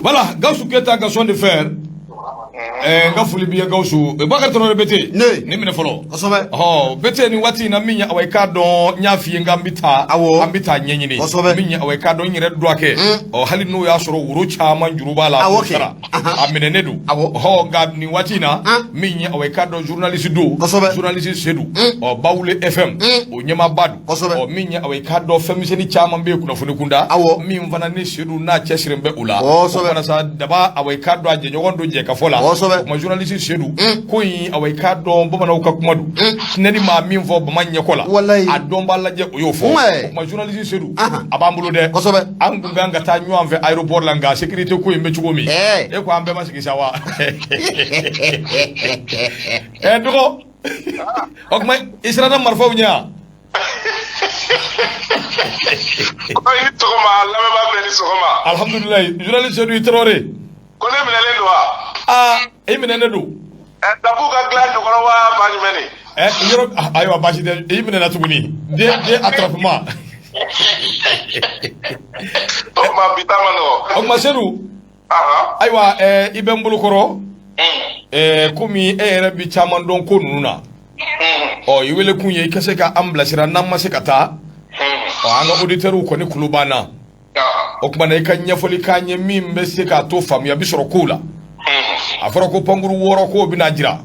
Voilà, Gawusu Keyita, garçon de fer. N ka foli b'i ye, Gawusu. Bakari Tarawele Bete. Ne. Nin minɛ fɔlɔ. Kosɛbɛ. Ɔ, Bete, nin waati in na, min ye, awa, i k'a dɔn, n y'a f'i ye n k'an bɛ taa. Awɔ. An bɛ taa ɲɛɲini. Kosɛbɛ. Min ye, awa, i k'a dɔn, n yɛrɛ dɔgɔkɛ. Ɔ, hali n'o y'a sɔrɔ woro caman juru b'a la. Awɔ k'o kɛ. sara. A minɛnen don. Awɔ. Ɔ, nka nin waati in na, min ye, awa, i k'a dɔn, journaliste don. Kosɛbɛ. Journaliste Seydou. Ɔ, Bawule FM. O ɲɛmaaba don. Kosɛbɛ. Ɔ, min ye, awa, i k'a dɔn, fɛn misɛnnin caman bɛ yen kunnafoni kunda. Awɔ. Min fana ni Seydou n'a cɛsirilen bɛ o la. Kosɛbɛ. O fana sa daba, awa, i k'a dɔn, a jɛɲɔgɔn don jɛkafɔ la. Kosɛbɛ. O tuma, journaliste Seydou, ko in, awa, i k'a dɔn, bamananw ka kuma don. Ne ni maa min fɔ bama ɲɛkɔ la. Walayi. A dɔn b'a lajɛ, o y'o fɔ. Ouais. O tuma, journaliste Seydou. Ahan. A b'an bolo dɛ. Kosɛbɛ. An kun kan ka taa ɲɔgɔn fɛ aéroport la, nka sécurité ko in bɛ cogo min. Ɛɛ. E ko an bɛɛ ma sigi sa wa? Ɛ, dɔgɔ. O tuma, i siranna marifaw ɲɛ wa? Ko i ni sɔgɔma, lamɛnbaa bɛɛ ni sɔgɔma. Alhamdulilayi, journaliste Seydou, i Tarawele. Ko ne minɛlen don wa? Aa, i minɛnen don. Ɛ, dabu ka dilan jukɔrɔ wa, ba jumɛn de? Ɛ, yɔrɔ, ayiwa, baasi tɛ, i minɛna tuguni. Den attrapement. O tuma, bi ta ma nɔgɔ. O tuma, Seydou. Ahan. Ayiwa, i bɛ n bolo kɔrɔ. Komi e yɛrɛ bi caman dɔn ko ninnu na. Ɔ, i wele kun ye i ka se ka an bilasira n'an ma se ka taa. Ɔ, an ka auditeurs kɔni kulo b'an na. O tuma na, i ka ɲɛfɔli k'an ye min bɛ se k'a to faamuya bi sɔrɔ kow la. A fɔra ko pankuru 6 k'o bɛna jira.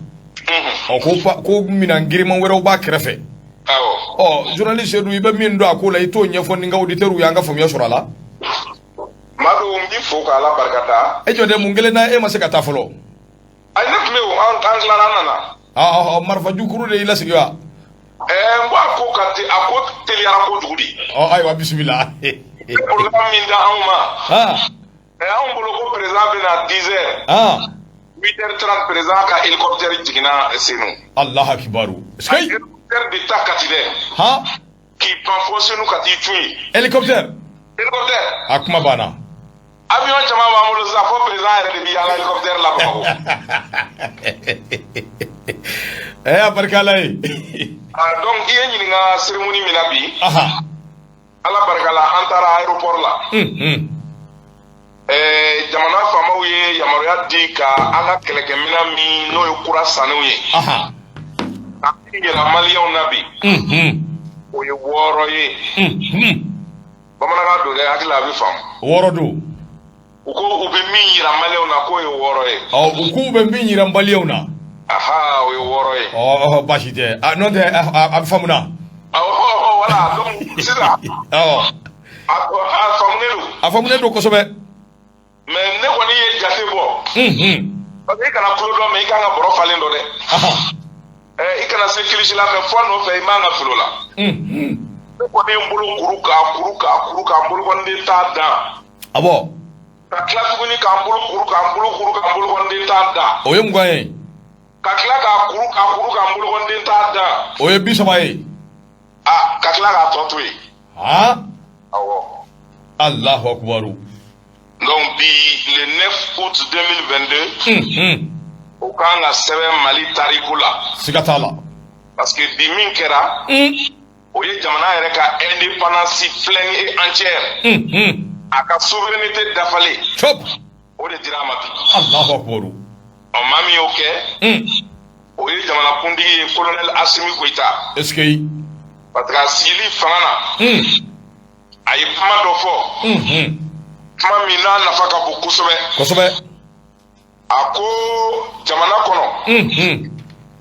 Ɔ, ko ko minɛn giriman wɛrɛw b'a kɛrɛfɛ. Awɔ. Ɔ, journaliste Seydou, i bɛ min dɔn a ko la, i t'o ɲɛfɔ ni n ka auditeurs ye, an ka faamuya sɔrɔ a la. Madu, n b'i fo k'Ala barika da. E jɔ dɛ, mun kelen na e ma se ka taa fɔlɔ? Ayi, ne tun bɛ yen, an tilara, an nana. Aa, marifajukuru de y'i lasigi wa? Ɛɛ, n ko a ko ka te, a ko teliyara kojugu de. Ɔ, ayiwa, bisimila. Programme min da anw ma. Ɛ, anw bolo ko président bɛ na 10 heures. 8h30, président ka hélicoptère jiginna Senu. Alahu akibaru. Sikeyi. Hélicoptère de taa Kati dɛ. K'i pan fo Senu ka t'i cun yen. Hélicoptère. Hélicoptère. A kuma banna. Avion caman b'an bolo sisan, fo président yɛrɛ de bɛ yaala hélicoptère la Bamakɔ. Ɛ, a barika Ala ye. Ah, donc i ye ɲininka cérémonie min na bi. Ala barika la, an taara aéroport la. Ɛɛ, jamana faamaw ye yamaruya di ka an ka kɛlɛkɛminɛn min n'o ye kura sannenw ye. K'a yira maliyɛnw na bi. O ye 6 ye. Bamanankan don dɛ, hakili la a bɛ faamu. 6 don. U ko u bɛ min yira maliyɛnw na k'o ye 6 ye. Ɔ, u k'u bɛ min yira maliyɛnw na. Aha, o ye 6 ye. Ɔ, baasi tɛ. A n'o tɛ, a bɛ faamu na. Awɔ, voilà, donc sisan. Awɔ. A faamunen don. A faamunen don kosɛbɛ. Mais ne kɔni ye jate bɔ. Parce que i kana kulo dɔn, mais i kan ka bɔrɔ falen dɔ dɛ. Ɛ, i kana se kilisi la, mais fɔ nɔfɛ i man ka fili o la. Ne kɔni ye n bolo kuru k'a kuru k'a kuru k'a n bolokɔniden t'a dan. Awɔ. Ka tila tuguni k'an bolo kuru k'an bolo kuru k'an bolokɔniden t'a dan. O ye 20 ye. Ka tila k'a kuru k'a kuru k'an bolokɔniden t'a dan. O ye 30 ye. A ka tila k'a tɔ to yen. Awɔ. Alahu akubaru. Donc bi, le 9 août 2022. O kan ka sɛbɛn Mali tariku la. Siga t'a la. Parce que bi min kɛra. O ye jamana yɛrɛ ka indépendance pleine et entière. A ka souveraineté dafalen. Cop. O de dira a ma bi. Alahu akubaru. Ɔ, maa min y'o kɛ. O ye jamanakuntigi ye, colonel Assimi Goïta. Est ce que. Parce que a sigili fanga na. A ye kuma dɔ fɔ. Kuma min n'a nafa ka bon kosɛbɛ. Kosɛbɛ. A ko jamana kɔnɔ.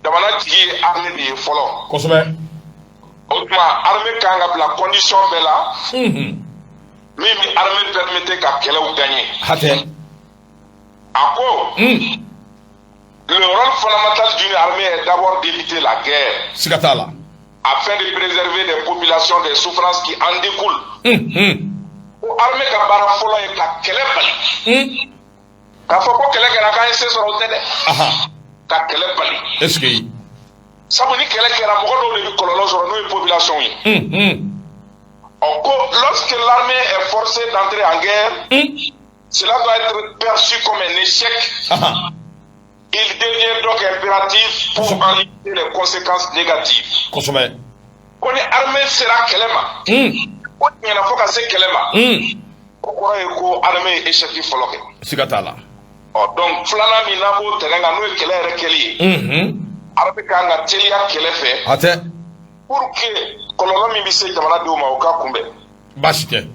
Jamana jigi ye armée de ye fɔlɔ. Kosɛbɛ. O tuma, armée kan ka bila condition bɛɛ la. Min bɛ armée permettre ka kɛlɛw gagner. Hatɛ. A ko. Le rôle fondamental d'une armée est d'abord d'éviter la guerre. Siga t'a la. Afin de préserver les populations des souffrances qui en découlent. Ko armée ka baara fɔlɔ ye ka kɛlɛ bali. K'a fɔ ko kɛlɛ kɛra k'an ye se sɔrɔ, o tɛ dɛ. Ka kɛlɛ bali. Est ce que. Sabu ni kɛlɛ kɛra, mɔgɔ dɔw de bɛ kɔlɔlɔ sɔrɔ, n'o ye population ye. Ɔ, ko lorsque l'armée est forcée d'entrer en guerre, cela doit être perçu comme un échec. Il devient donc impératif pour en limiter les conséquences négatives. Kosɛbɛ. Ko ni armée sera kɛlɛ ma, ko ɲɛna fo ka se kɛlɛ ma. O kɔrɔ ye ko armée ye échec fɔlɔ kɛ. Siga t'a la. Ɔ, donc filanan min n'an b'o terrain kan, n'o ye kɛlɛ yɛrɛ kɛli ye, armée kan ka teliya kɛlɛ fɛ A tɛ. pour que kɔlɔlɔ min bɛ se jamanadenw ma, o ka kunbɛn. Baasi tɛ.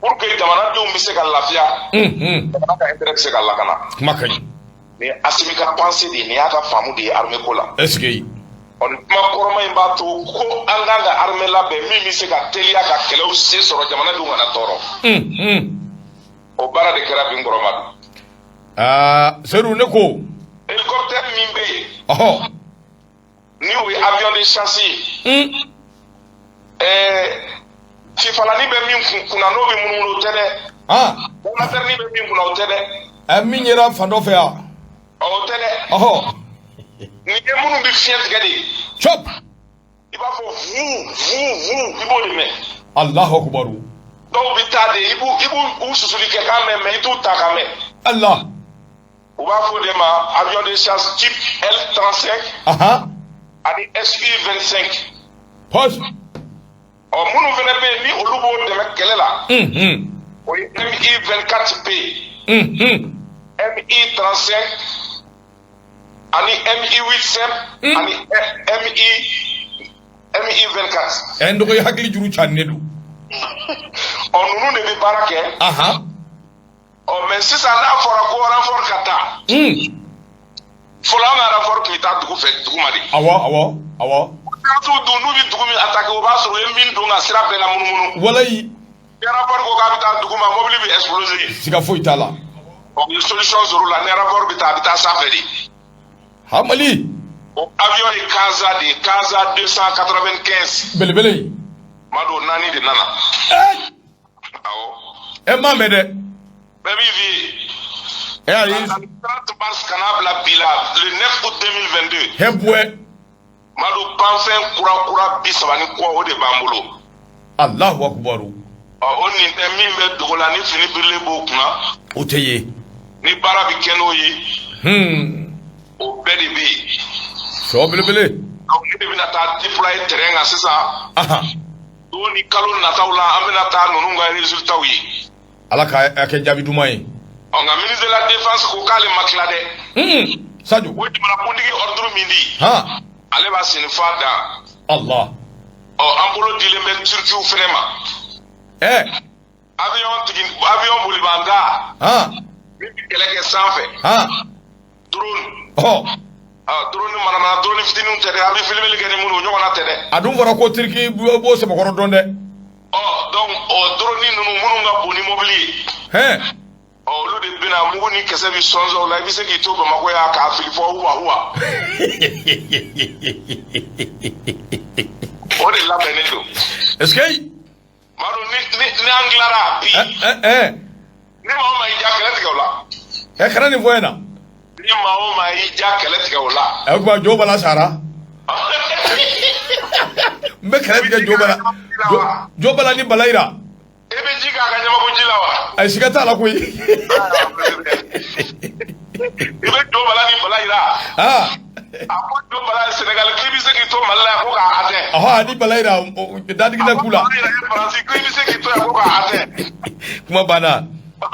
Pour que jamanadenw bɛ se ka lafiya, jamana ka intérêt bɛ se ka lakana. Kuma ka ɲi. Nin ye Assimi ka pensée de ye, nin y'a ka faamu de ye armée ko la. Est ce que Ɔ, nin kuma kɔrɔma in b'a to ko an kan ka armée labɛn min bɛ se ka teliya ka kɛlɛw se sɔrɔ, jamanadenw kana tɔɔrɔ. O baara de kɛra bi nkɔrɔma don. Aa, Seydou, ne ko Hélicoptère min bɛ yen, ni o ye avion de chasse ye, fifalani bɛ min kunna, n'o bɛ munumunu, o tɛ dɛ. Lanterne bɛ min kunna, o tɛ dɛ. Ɛ, min yera fan dɔ fɛ yan. Ɔ, o tɛ dɛ. Nin ye minnu bɛ fiɲɛ tigɛ de ye. Cop. I b'a fɔ vu vu vu, i b'o de mɛn. Allahu akubaru. Dɔw bɛ taa de, i b'u susuli kɛ k'a mɛn, mais i t'u ta k'a mɛn. Allah. U b'a fɔ o de ma avion de chasse type L35 ani SU-25. Pɔs. Ɔ, minnu fana bɛ yen ni olu b'o dɛmɛ kɛlɛ la, o ye MI-24P, MI-35 ani MI-8 simple ani MI-24. Ɛ, n dɔgɔ, i hakili juru cannen don. Ɔ, ninnu de bɛ baara kɛ. Ɔ, mais sisan n'a fɔra ko renfort ka taa, fɔlɔ an ka renfort tun bɛ taa dugu fɛ, dugu ma de. Awɔ awɔ awɔ. Terroriste dun, n'u bɛ dugu min attaquer, o b'a sɔrɔ u ye min don ka sira bɛɛ la munumunu. Ni renfort ko k'a bɛ taa dugu ma, mobili bɛ exploser. Siga foyi t'a la. Ɔ, u ye solution sɔrɔ o la, ni renfort bɛ taa, a bɛ taa sanfɛ de. Hamali. O avion ye Casa de ye, Casa 295. Belebele. Mado, naani de nana. Awɔ. Ɛ, m'a mɛn dɛ. Bɛɛ b'i fi ye. Ɛ, ayi. 30 mars ka n'a bila bi la, le 9 août 2022. Hɛ buwɛ. Madu, panfɛn kura kura 30 ni kɔ, o de b'an bolo. Allahu akubaru. Ɔ, o nin tɛ min bɛ dogo la, ni fini birilen b'o kunna. O tɛ ye. Ni baara bɛ kɛ n'o ye, o bɛɛ de bɛ yen. Sɔ belebele. Donc ne de bɛna taa déployer terrain kan sisan. Don ni kalo nataw la, an bɛna taa ninnu ka résultats ye. Ala ka a kɛ jaabi duman ye. Ɔ, nka ministre de la Défense ko k'ale ma tila dɛ. Sadio. O ye jamanakuntigi ordre min di, ale b'a sen fa dan. Allah. Ɔ, an bolo dilen bɛ Turkiw fɛnɛ ma. Avion tigi, avion bolibanda min bɛ kɛlɛ kɛ sanfɛ, drone. Ah, drone manamana drone fitininw tɛ dɛ, an bɛ filmeli kɛ ni minnu, o ɲɔgɔnna tɛ dɛ. A dun fɔra ko Turki b'o sɛbɛkɔrɔ dɔn dɛ. Ɔ, donc o drone ninnu minnu ka bon ni mobili ye, ɔ, olu de bɛna mugu ni kisɛ bi sɔnsɔn o la, i bɛ se k'i to Bamakɔ yan k'a fili fɔ huwa huwa. O de labɛnnen don. Est ce que Madu, ni an tilara bi, ɛ ɛ ni maa o maa y'i ja kɛlɛ tigɛ o la. Ɛ, kana nin fɔ ɲɛna. Ni maa o maa y'i ja kɛlɛ tigɛ o la. Ɛ, o tuma jo bala sara, n bɛ kɛlɛ tigɛ jo bala, jo bala ni balayira. E bɛ ji k'a ka ɲamaku ji la wa? Ayi, siga t'a la koyi. I bɛ jo bala ni balayira. A ko jo bala Sénégal k'i bɛ se k'i to Mali la yan ko k'a atteint. Ɔhɔ, ani balayira dadigina A ko k'u la. Balayira ye Faransi k'i bɛ se k'i to yan ko k'a atteint. Kuma banna. Ko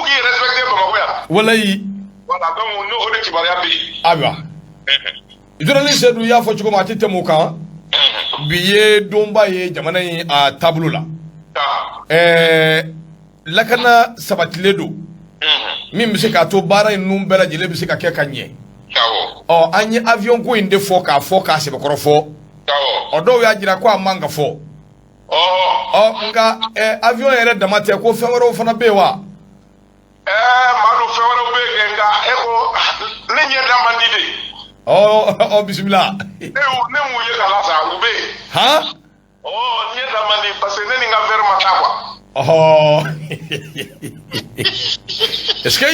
k'i respecté Bamakɔ yan. Walayi. Voilà, donc n'o o de kibaruya bɛ yen. Ayiwa, journaliste Seydou y'a fɔ cogo min, a tɛ tɛmɛ o kan. Bi ye donba ye jamana in a taabolo la. Lakana sabatilen don min bɛ se k'a to baara in ninnu bɛɛ lajɛlen bɛ se ka kɛ ka ɲɛ. Ɔ, an ye avion ko in de fɔ k'a fɔ k'a sɛbɛkɔrɔ fɔ. Ɔ, dɔw y'a jira ko a man ka fɔ. Ɔ, nka avion yɛrɛ dama tɛ, ko fɛn wɛrɛw fana bɛ yen wa? Ɛɛ Madu, fɛn wɛrɛw bɛ yen, nka e ko ne ɲɛ da man di de. Ɔ ɔ, bisimila. Ne m'u ye ka la sa, u bɛ yen. Ɔ, ɲɛ da man di parce que ne ni n ka verre ma taa quoi. Est-ce que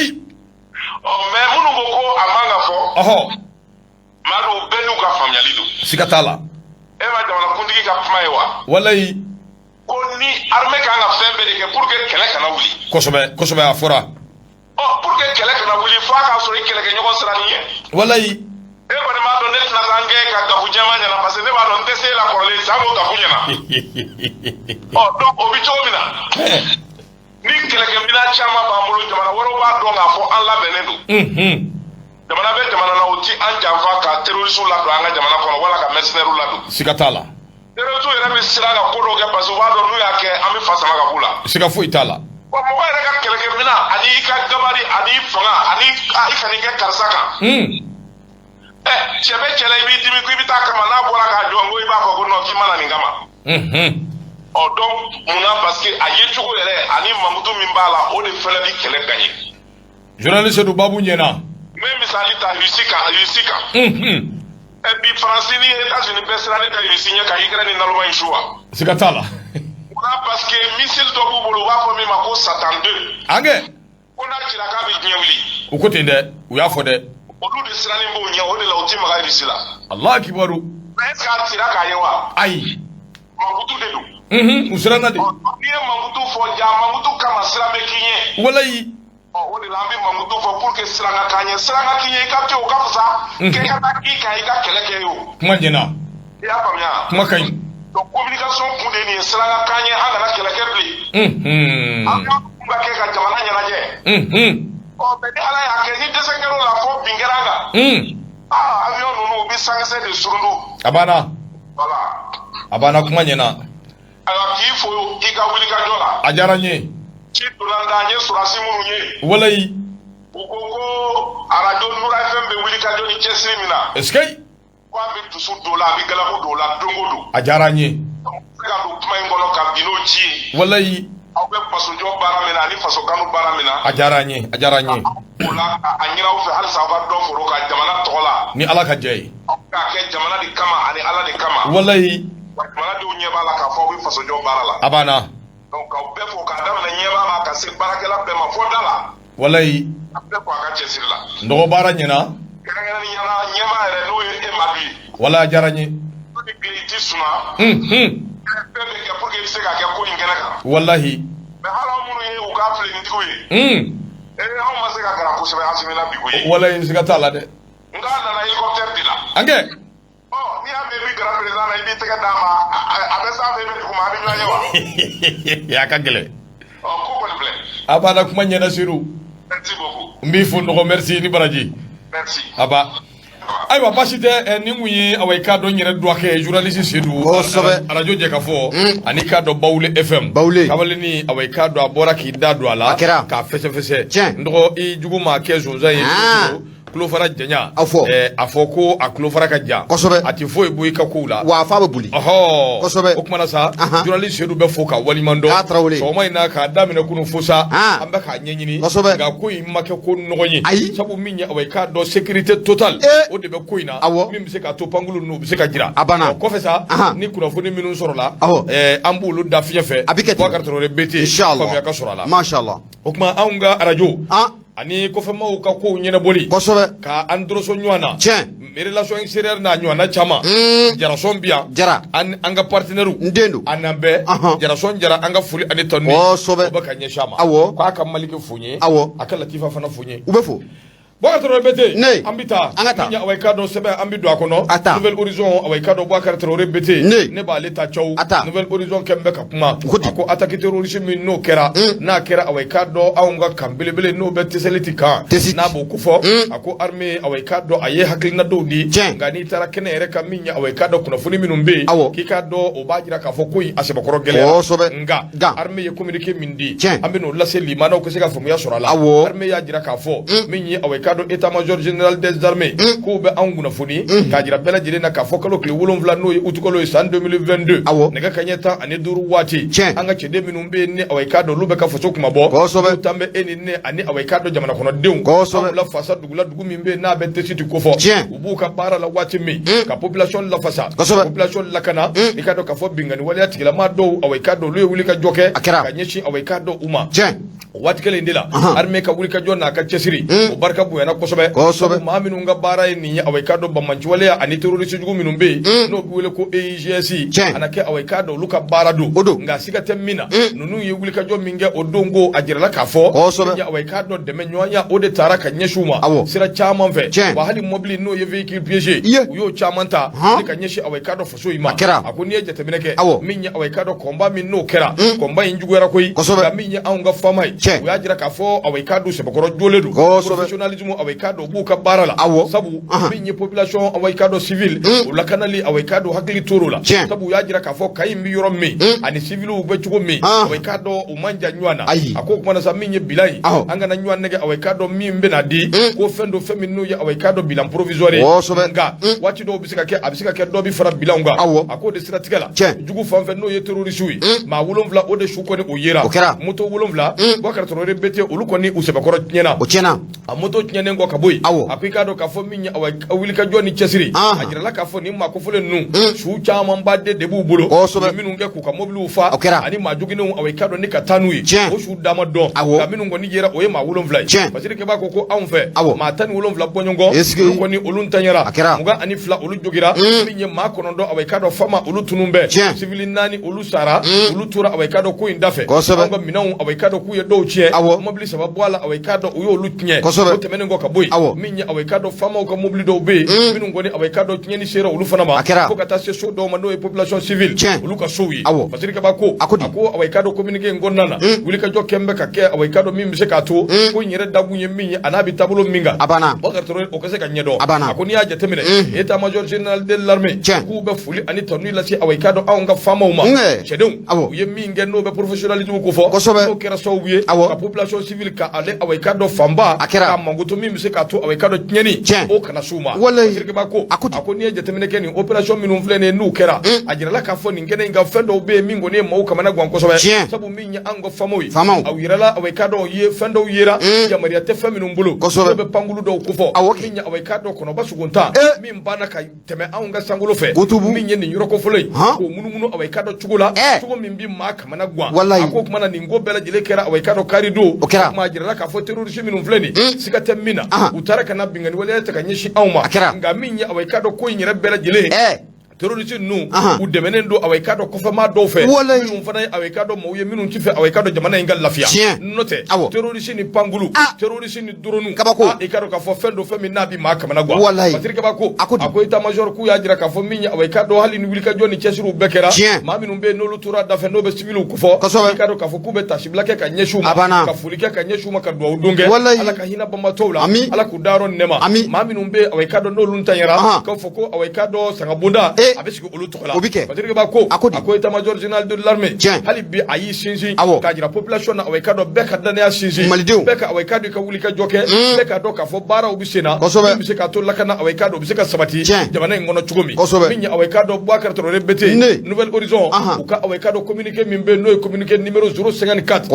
Ɔ, mais minnu ko ko a man ka fɔ, Madu, bɛɛ n'u ka faamuyali don. Siga t'a la. E ma jamanakuntigi ka kuma ye wa? Walayi. Ko ni armée kan ka fɛn bɛɛ de kɛ pour que kɛlɛ kana wuli. Kosɛbɛ kosɛbɛ, a fɔra. Ɔ, pour que kɛlɛ kana wuli, f'a k'a sɔrɔ i kɛlɛkɛɲɔgɔn siran'i ɲɛ. E kɔni b'a dɔn ne tɛna taa n gɛn ka gafu jɛman ɲɛna, parce que ne b'a dɔn n tɛ se e la kɔrɔlen sanko gafu ɲɛna. Ɔ, donc o bɛ cogo min na, Ni kɛlɛkɛminɛn caman b'an bolo, jamana wɛrɛw b'a dɔn k'a fɔ an labɛnnen don. Jamana bɛ jamana na, o ti an janfa ka terroriste ladon an ka jamana kɔnɔ wala ka mercenaires ladon. Siga t'a la. Terroriste yɛrɛ bɛ siran ka ko dɔw kɛ parce que u b'a dɔn n'u y'a kɛ, an bɛ fa sama ka b'u la. Siga foyi t'a la. Wa mɔgɔ yɛrɛ ka kɛlɛkɛminɛn ani i ka gabarit ani i fanga ani i ka nin kɛ karisa kan. Ɛ, cɛ bɛ cɛ la, i b'i dimi ko i bɛ taa kama, n'a bɔra k'a jɔ ko i b'a fɔ ko non, k'i ma na nin kama. Ɔ, donc munna? Parce que a ye cogo yɛrɛ ani mankutu min b'a la, o de fɛnɛ bi kɛlɛ gagner. Journaliste Seydou, babu ɲɛna. N bɛ misali ta Russie kan, Russie kan. Ɛ, bi Faransi ni États-Unis bɛɛ sirannen ka Russie ɲɛ ka Ukraine ni naloma in su wa. Siga t'a la. Munna? Parce que missile dɔ b'u bolo, u b'a fɔ min ma ko Satan 2. An kɛ. Ko n'a cira k'a bɛ diɲɛ wuli. U ko ten dɛ, u y'a fɔ dɛ. Olu de sirannen b'o ɲɛ, o de la u ti maga Russie la. Allah kibaru. Mais est ce que a cira k'a ye wa? Ayi. Mankutu de don. U siranna de. Ɔ, n'i ye mankutu fɔ, ja mankutu kama siran bɛ k'i ɲɛ. Walayi. Ɔ, o de la an bɛ mankutu fɔ pour que siran ka k'an ɲɛ. Siran ka k'i ɲɛ, i ka to yen, o ka fisa k'e ka taa k'i kan i ka kɛlɛ kɛ ye o. Kuma ɲɛna. I y'a faamuya? Kuma ka ɲi. Donc communication kun de ye nin ye, siran ka k'an ɲɛ, an kana kɛlɛ kɛ bilen. An ka kun ka kɛ ka jamana ɲɛnajɛ. Ɔ, mais ni Ala y'a kɛ ni dɛsɛ kɛra o la fo bin kɛra an kan, aa, avion ninnu, u bɛ sankisɛ de surundu. A banna. Voilà. A banna, kuma ɲɛna. Ayiwa, k'i fo i ka wuli ka jɔ la. A diyara n ye. Ci donna n da, n ye sɔrɔdasi minnu ye, u ko ko arajo Nura FM bɛ wuli ka jɔ ni cɛsiri min na, est ce que ko a bɛ dusu don o la, a bɛ galabu don o la don o don. A diyara n ye. Donc se ka don kuma in kɔnɔ ka bin n'o ci ye. Aw bɛ fasojɔ baara min na ani faso kanu baara min na, A diyara n ye, a diyara n ye. o la a ɲini aw fɛ halisa, aw ka dɔ foro ka jamana tɔgɔ la. Ni Ala ka jɛ ye. Aw k'a kɛ jamana de kama ani Ala de kama. Wa jamanadenw ɲɛ b'a la k'a fɔ aw bɛ fasojɔ baara la. A banna. Donc k'aw bɛɛ fo k'a daminɛ ɲɛbaa ma ka se baarakɛla bɛɛ ma fo da la. A bɛɛ fo a ka cɛsiri la. N dɔgɔ, baara ɲɛna. Kɛrɛnkɛrɛnnenya la, ɲɛmaa yɛrɛ, n'o ye e Madu ye. Walayi, a diyara n ye. Su ni tile, i ti suma. Fɛn bɛ kɛ pour que i bɛ se ka kɛ ko in kɛnɛ kan. Mais hali aw minnu ye u ka filenitigiw ye, ee, anw ma se ka gara kosɛbɛ Asimi la bi koyi. Walayi, siga t'a la dɛ. Nka a nana hélicoptère de la. An kɛ. Ɔ, n'i y'a mɛn i bɛ gara président na, i b'i tɛgɛ d'a ma, a bɛ sanfɛ, i bɛ duguma, a bɛ ɲɔgɔn ye wa? A ka gɛlɛn. Ɔ, ko kɔni filɛ. A banna, kuma ɲɛna, Seydou. Merci beaucoup. N b'i fo, nɔgɔ, merci ni baraji. Merci. Aba, ayiwa, baasi tɛ. Nin kun ye awa i k'a dɔn n yɛrɛ dɔgɔkɛ journaliste Seydou. Arajo jɛ ka fɔ ani k'a dɔn Bawule FM. Bawule. Kamaleni, awa i k'a dɔn a bɔra k'i da don a la. A kɛra. K'a fɛsɛfɛsɛ. Tiɲɛ. N dɔgɔ, i jugu maa kɛ sonsan ye. Tulofara janya. A fɔ. A fɔ ko a tulofara ka jan. A tɛ foyi bɔ i ka kow la. Wa a fa bɛ boli. Ɔhɔ. Kosɛbɛ. O kuma na sa, journaliste Seydou bɛ fo ka waliman dɔn. K'a Tarawele. Sɔgɔma in na, k'a daminɛ kunun fo sa, an bɛ k'a ɲɛɲini. Nka ko in ma kɛ ko nɔgɔ ye. Ayi. Sabu min ye, awa i k'a dɔn sécurité totale, o de bɛ ko in na. Min bɛ se k'a to pankulu ninnu u bɛ se ka jira. A banna. Ɔ, kɔfɛ sa, ni kunnafoni minnu sɔrɔla, an b'olu da fiɲɛ fɛ. A bɛ kɛ ten. Boubacar Traoré BT. Inshallah. Faamuya ka sɔrɔ a la. Mashallah. O tuma anw ka arajo ani kɔfɛmaw ka kow ɲɛnabɔli, ka an doroso ɲɔgɔn na. Relation extérieure n'a ɲɔgɔnna caman. Jarasɔn bi yan. Jara. An ka partenaire. N den don. An n'an bɛɛ. Jarasɔn Jara, an ka foli ani tanu. O bɛ ka ɲɛsin a ma. K'a ka Maliki fo n ye. A ka Latifa fana fo n ye. U bɛ fo. Boubacar Traoré BT. Ne. An bɛ taa. An ka taa. Min ye, awa i k'a dɔn sɛbɛn, an bɛ don a kɔnɔ. A taa. Nouvel Horizon, awa i k'a dɔn Boubacar Traoré BT. Ne. Ne b'ale ta caw. A taa. Nouvel Horizon kɛn bɛ ka kuma. Ko di? A ko attaque terroriste min n'o kɛra, n'a kɛra, awa i k'a dɔn anw ka camp belebele n'o bɛ Tesaliti kan. Tessit. N'a b'o kofɔ. A ko armée, awa i k'a dɔn a ye hakilina dɔw di. Nka n'i taara kɛnɛ yɛrɛ kan, min ye, awa i k'a dɔn kunnafoni minnu bɛ yen. K'i k'a dɔn o b'a jira k'a fɔ ko in a sɛbɛkɔrɔ gɛlɛyara. Nka armée ye communiqué min di, an bɛ n'o lase limanaw ka se ka faamuya sɔrɔ a la. Armée y'a jira k'a fɔ min ye, awa i k'a dɔn état major général des armées k'u bɛ anw kunnafoni k'a jira bɛɛ lajɛlen na k'a fɔ kalo tile 7, n'o ye utukalo ye, san 2022, nɛgɛ kanɲɛ 15 waati, an ka cɛden minnu bɛ yen ni awa i k'a dɔn olu bɛ ka faso kunmabɔ, n'u tan bɛ e ni ne ani awa i k'a dɔn jamana kɔnɔdenw, anw lafasa dugu la, dugu min bɛ yen n'a bɛ Tessit kofɔ, u b'u ka baara la waati min ka population lafasa, population lakana, i k'a dɔn k'a fɔ binkanni waleya tigilama dɔw, awa i k'a dɔn olu ye wuli ka jɔ kɛ A kɛra. ka ɲɛsin, awa i k'a dɔn u ma. O waati kelen in de la, armée ka wulikajɔ n'a ka cɛsiri, o barika bonyana kosɛbɛ. Maa minnu ka baara ye nin ye, awa, i k'a dɔn, banbaanciwaleya ani terroriste jugu minnu bɛ yen, n'o bɛ wele ko EIGS, a na kɛ, awa, i k'a dɔn, olu ka baara don. O don. Nka siga tɛ min na, ninnu ye wulikajɔ min kɛ o don, ko a jirala k'a fɔ, awa, i k'a dɔn, dɛmɛ ɲɔgɔnya o de taara ka ɲɛsin u ma sira caman fɛ. Wa hali mobili n'o ye véhicule piégé, u y'o caman ta ni ka ɲɛsin, awa, i k'a dɔn, faso in ma. A kɛra. A ko n'i ye jateminɛ kɛ, min ye, awa, i k'a dɔn, combat min n'o kɛra, combat in juguyara koyi. Nka min ye anw ka faama ye, u y'a jira k'a fɔ, awa, i k'a dɔn, sɛbɛkɔrɔ jolen don. Professionnalisme, awa, i k'a dɔn, u b'u ka baara la. Sabu min ye population, awa, i k'a dɔn, civile, o lakanali, awa, i k'a dɔn, hakili tor'o la. Sabu u y'a jira k'a fɔ camp in bɛ yɔrɔ min ani civiliw bɛ cogo min, awa, i k'a dɔn, u man jan ɲɔgɔn na. A ko o kumana sa, min ye bilan ye, an kana ɲɔgɔn nɛgɛ, awa, i k'a dɔn, min bɛna di ko fɛn don, fɛn min n'o ye, awa, i k'a dɔn, bilan provisoire ye. Nka waati dɔw bɛ se ka kɛ, a bɛ se ka kɛ dɔ bɛ fara bilanw kan. A k'o de siratigɛ la, jugu fan fɛ, n'o ye terroriste ye, maa 7, o de su kɔni o yera. O kɛra. Moto 7, Boubacar Traoré BT, olu kɔni u sɛbɛkɔrɔ tiɲɛna. O tiɲɛna. A moto tiɲɛnen kɔ ka bɔ yen, a ko i k'a dɔn k'a fɔ min ye, awa, wulikajɔ ni cɛsiri, a jirala k'a fɔ nin maa kofɔlen ninnu, su camanba de b'u bolo. U ye minnu kɛ k'u ka mobiliw fa ani maa joginnenw, awa, i k'a dɔn, ni ka taa n'u ye. O su dama dɔn. Nka minnu kɔni yera, o ye maa 7 ye. Basiri Keba ko anw fɛ, maa 17 bɔɲɔgɔn, olu kɔni olu ntanyara, 22 olu jogira, min ye maa 9, awa, i k'a dɔn, fama olu tunun bɛɛ, civil naani olu sara, olu tora, awa, i k'a dɔn, ko in dafɛ. Anw ka minɛnw, awa, i k'a dɔn k'u ye dɔw tiɲɛ, mobili saba bɔ a la, awa, i k'a dɔn, u y'olu tiɲɛ. O tɛmɛnen kɔ ka bɔ yen, min ye, awa, i k'a dɔn, faamaw ka mobili dɔw bɛ yen minnu kɔni, awa, i k'a dɔn, tiɲɛni sera olu fana ma, fo ka taa se so dɔw ma, n'o ye population civile, olu ka sow ye. Basiri Kaba ko, a ko, awa, i k'a dɔn, communiqué in kɔnɔna na, wulikajɔ kɛn bɛ ka kɛ, awa, i k'a dɔn, min bɛ se k'a to ko in yɛrɛ dakun ye min ye, a n'a bɛ taabolo min kan, A banna. Boubacar Traoré, o ka se ka ɲɛdɔn. A banna. A ko n'i y'a jateminɛ, état major général de l'armée k'u bɛ foli ani tanuni lase, awa, i k'a dɔn, anw ka faamaw ma. Cɛdenw, u ye min kɛ, n'o bɛ professionnalisme ko fɔ, n'o kɛra sababu ye ka population civile ka ale, awa, i k'a dɔn, fanba A kɛra. ka mankutu min bɛ se k'a to, awa, i k'a dɔn, tiɲɛni o kana s'u ma. Basiri Keba ko, A ko di? A ko n'i ye jateminɛ kɛ, nin opération minnu filɛ nin ye, n'u kɛra, a jirala k'a fɔ nin kɛnɛ in kan, fɛn dɔw bɛ yen min kɔni ye maaw kamana gan kosɛbɛ. Sabu min ye an ka faamaw ye, Faamaw. aw yɛrɛla, awa, i k'a dɔn, ye fɛn dɔw yera, yamaruya tɛ fɛn minnu bolo, n'o bɛ pankulu dɔw kofɔ, min ye, awa, i k'a dɔn, kɔnɔba suguntan min banna ka tɛmɛ anw ka sankolo fɛ, Gotubu. min ye nin yɔrɔ kofɔlɔ ye, k'o munumunu, awa, i k'a dɔn, cogo la, cogo min bi maa kamana gan. A ko o kumana nin ko bɛɛ lajɛlen kɛra, awa, i k'a dɔn, kari don. O kɛra. Kuma a jirala k'a fɔ terroriste minnu filɛ nin, siga tɛ min na, u taara ka na binkanni waleya ta ka ɲɛsin anw ma. A kɛra. Nka min ye, awa, i k'a dɔn, ko in yɛrɛ bɛɛ lajɛlen, terroriste ninnu, u dɛmɛnen don, awa, i k'a dɔn, kɔfɛmaa dɔw fɛ, minnu fana ye, awa, i k'a dɔn, maaw ye minnu ti fɛ, awa, i k'a dɔn, jamana in ka lafiya. N'o tɛ, terroriste ni pankulu, terroriste ni drone, Kabako. I k'a dɔn k'a fɔ fɛn don, fɛn min n'a bi maa kamana gan. Basiri Kaba ko, A ko di? A ko état major k'u y'a jira k'a fɔ min ye, awa, i k'a dɔn, hali ni wulikajɔ ni cɛsiriw bɛɛ kɛra, maa minnu bɛ yen n'olu tora dafɛ, n'o bɛ civiliw kofɔ, i k'a dɔn k'a fɔ k'u bɛ tasibila kɛ ka ɲɛsin u ma, A banna. ka foli kɛ ka ɲɛsin u ma, ka dugawu don kɛ. Ala ka hinɛ banbatɔw la. Ala k'u dayɔrɔ nɛma. Maa minnu bɛ yen, awa, i k'a dɔn, n'olu ntanyara, k'a fɔ ko, awa, i k'a dɔn, sangabonda a bɛ sigi olu tɔgɔ la. O bɛ kɛ. Basiri Kaba ko, A ko di? A ko état major général de l'armée, hali bi a y'i sinsin k'a jira population na, awa, i k'a dɔn, bɛɛ ka danaya sinsin, Malidenw. bɛɛ ka, awa, i k'a dɔn, i ka wuli ka jɔ kɛ, bɛɛ k'a dɔn k'a fɔ baaraw bɛ sen na, min bɛ se k'a to lakana, awa, i k'a dɔn, o bɛ se ka sabati jamana in kɔnɔ cogo min. Min ye, awa, i k'a dɔn, Boubacar Traoré BT, Nouvel Horizon, u ka, awa, i k'a dɔn, communiqué min bɛ yen, n'o ye communiqué numéro 054,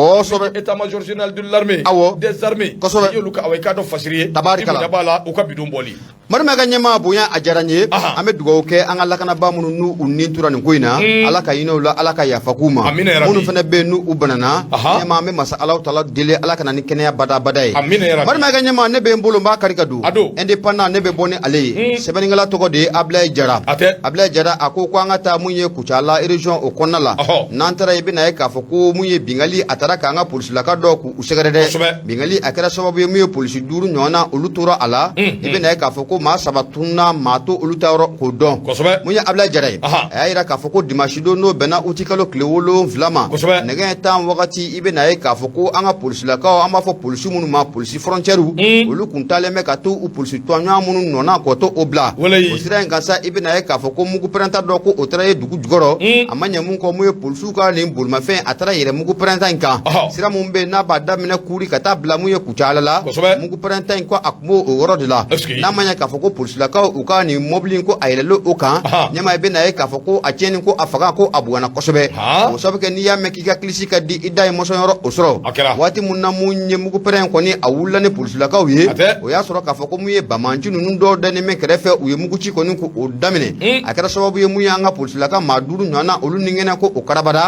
état major général de l'armée des armées, y'olu ka, awa, i k'a dɔn, fasiri ye. Tabarikala. I bonya b'a la, u ka bidon bɔli. Marima ka ɲɛmaa bonya, a diyara n ye. An bɛ dugawu kɛ an ka lakanabaa minnu n'u u ni tora nin ko in na, Ala ka hinɛ u la, Ala ka yafa k'u ma. Amina yarabi. Minnu fana bɛ yen n'u u banana, ɲɛmaa, an bɛ masa Alahu taala deli, Ala ka na ni kɛnɛya badabada ye. Amina yarabi. Marima ka ɲɛmaa, ne bɛ n bolo, n b'a kari ka don. A don. Indépendant, ne bɛ bɔ ni ale ye. Sɛbɛnnikɛla tɔgɔ de ye Ablaye Jara. A tɛ. Ablaye Jara, a ko an ka taa mun ye Kucala région o kɔnɔna la. N'an taara, i bɛna ye k'a fɔ ko mun ye bingali, a taara k'an ka polisilaka dɔw k'u sɛgɛrɛ dɛ. Bingali a kɛra sababu ye mun ye polisi 5 ɲɔgɔn na, olu tora a la. I bɛna ye k'a fɔ ko maa 3 tununna, maa to olu ta yɔrɔ k'o dɔn. Mun ye Ablaye Jara ye, a y'a yira k'a fɔ ko dimanche don, n'o bɛnna uti kalo tile 7 ma, nɛgɛ 10 wagati, i bɛna ye k'a fɔ ko an ka polisilakaw, an b'a fɔ polisi minnu ma polisi frontière, olu kun taalen bɛ ka to u polisi tɔɲɔgɔn minnu nɔ na k'o to o bila. O sira in kan sa, i bɛna ye k'a fɔ ko mugu pɛrɛnta dɔ ko o taara ye dugu jukɔrɔ. A ma ɲɛ mun kɔ, mun ye polisiw ka nin bolimafɛn, a taara yɛrɛ mugu pɛrɛnta in kan. Sira mun bɛ yen n'a b'a daminɛ Kuri ka taa bila mun ye Kucala la, mugu pɛrɛnta in ko a tun b'o o yɔrɔ de la. N'a ma ɲɛ k'a fɔ ko polisilakaw u ka nin mɔbili in ko a yɛlɛlen o kan, Ɲɛma, i bɛna ye k'a fɔ ko a tiɲɛni ko a fanga ko a bonyana kosɛbɛ. O sabu kɛ n'i y'a mɛn k'i ka kilisi ka di, i da ye mɔsɔnyɔrɔ o sɔrɔ. Waati mun na mun ye mugupɛrɛn kɔni a wulila ni polisilakaw ye, o y'a sɔrɔ k'a fɔ ko mun ye banbaanci ninnu dɔw dalen bɛ kɛrɛfɛ, u ye muguci kɔni k'o daminɛ. A kɛra sababu ye mun ye an ka polisilaka maa duuru ɲɔgɔn na, olu ni kɛnɛ ko o karabara,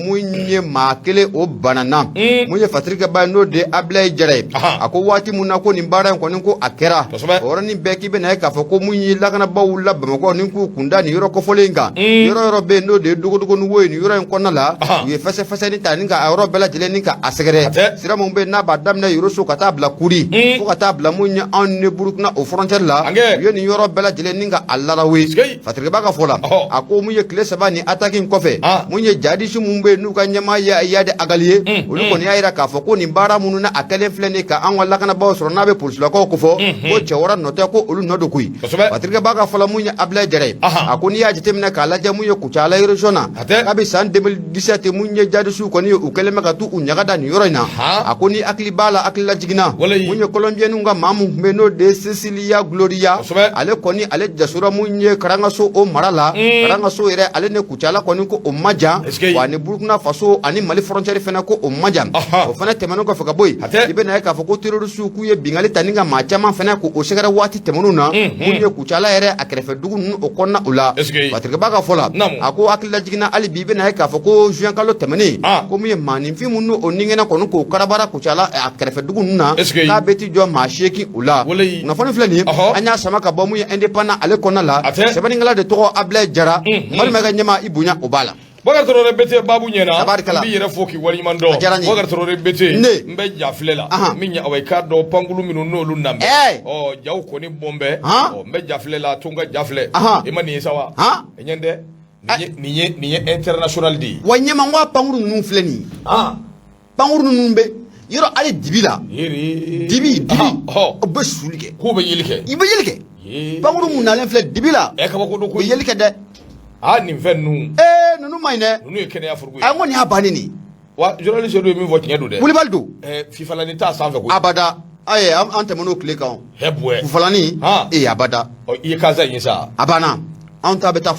mun ye maa kelen o banana. Mun ye fatirikɛba ye, n'o de ye Abilayi Jara ye, a ko waati mun na ko nin baara in kɔni ko a kɛra, o yɔrɔnin bɛɛ k'i bɛna ye k'a fɔ ko mun ye lakanabaaw wulila Bamakɔ ni k'u kunda nin yɔrɔ kofɔlen in kan. Yɔrɔ yɔrɔ bɛ yen, n'o de ye dogodogonin wo ye nin yɔrɔ in kɔnɔna la, u ye fɛsɛfɛsɛni ta ni ka a yɔrɔ bɛɛ lajɛlen ni ka a sɛgɛrɛ. Sira mun bɛ yen n'a b'a daminɛ Yoroso ka taa bila Kuri, fo ka taa bila mun ye anw ni Burukina o frontière la, u ye nin yɔrɔ bɛɛ lajɛlen ni ka a larawe. Fatirikɛba ka fɔ la, a ko mun ye tile 3 nin attaque in kɔfɛ, mun ye jadisi mun bɛ yen n'u ka ɲɛmaa ye Iyad Ag Ghali ye, olu kɔni y'a jira k'a fɔ ko nin baara minnu na a kɛlen filɛ nin ka an ka lakanabaaw sɔrɔ, n'a bɛ polisilakaw kofɔ, ko cɛ wɛrɛ nɔ tɛ, ko olu nɔ don koyi. Fatirikɛba ka fɔ la, mun ye Abilayi Jara ye, a ko n'i y'a jateminɛ k'a lajɛ mun ye Kucala région na, kabi san 2017, mun ye jadisiw kɔni ye, u kɛlen bɛ ka t'u ɲaga da nin yɔrɔ in na. A ko ni hakili b'a la, hakili lajiginna, mun ye Colombienw ka maa mun tun bɛ yen, n'o de ye Cecilia Gloria, ale kɔni ale jasora mun ye Karangaso o mara la. Karangaso yɛrɛ, ale ni Kucala kɔni ko o man jan, wa ni Burukina Faso ani Mali frontière fana ko o man jan. O fana tɛmɛnen kɔfɛ ka bɔ yen, i bɛna ye k'a fɔ ko terrorisiw k'u ye binkanni ta ni ka maa caman fana k'o sɛgɛrɛ waati tɛmɛnenw na, mun ye Kucala yɛrɛ a kɛrɛfɛ dugu ninnu o kɔnɔna o la. Fatirikɛba ka fɔ la, a ko hakili lajiginna hali bi, i bɛna ye k'a fɔ ko juin kalo tɛmɛnen, ko mun ye maaninfin minnu o nigɛnɛ kɔni k'o karabara Kucala a kɛrɛfɛ dugu ninnu na, k'a bɛ t'i jɔ maa 8 o la. Kunnafoni filɛ nin ye, an y'a sama ka bɔ mun ye Indépendant ale kɔnɔna la. Sɛbɛnnikɛla de tɔgɔ Abilayi Jara. Balimakɛ ɲɛma, i bonya o b'a la. Bakari Traoré Bete, baabu ɲɛna. N b'i yɛrɛ fo k'i waleɲuman dɔn. Bakari Traoré Bete, n bɛ ja filɛ la min ye, awa, i k'a dɔn pankulu minnu n'olu nan bɛ, ɔ jaw kɔni bɔn bɛ, ɔ n bɛ ja filɛ la, to n ka ja filɛ. I ma nin ye sa wa? I ɲɛ tɛ nin ye international de ye. Wa ɲɛma, n ko a pankuru ninnu filɛ nin ye, pankuru ninnu bɛ yɔrɔ hali dibi la, dibi dibi, o bɛ suli kɛ. K'u bɛ yeli kɛ. I bɛ yeli kɛ. Pankuru mun nalen filɛ dibi la, ɛ kabako don koyi, u bɛ yeli kɛ dɛ. Aa, nin fɛn ninnu. Ee, ninnu man ɲi dɛ. Ninnu ye kɛnɛya furuko ye. A, n ko nin y'a bannen de ye. Wa journaliste dɔ ye min fɔ, tiɲɛ don dɛ. Wulibali don. Ɛ, fifalani t'a sanfɛ koyi. Abada, ayi, an tɛmɛn'o tile kan. Hɛ buwɛ. Fufalani. Ee, abada. Ɔ, i ye Casa in ye sa. A banna, anw ta bɛ taa.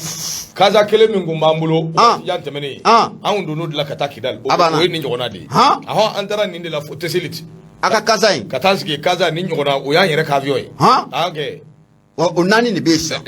Casa kelen min kun b'an bolo yan tɛmɛnen, anw donn'o de la ka taa Kidali. O ye nin ɲɔgɔnna de ye. Ahɔn, an taara nin de la fo Teseliti. A ka Casa in. Ka taa sigi Casa nin ɲɔgɔnna, o y'an yɛrɛ ka avion ye. An kɛ. O naani de bɛ yen sisan.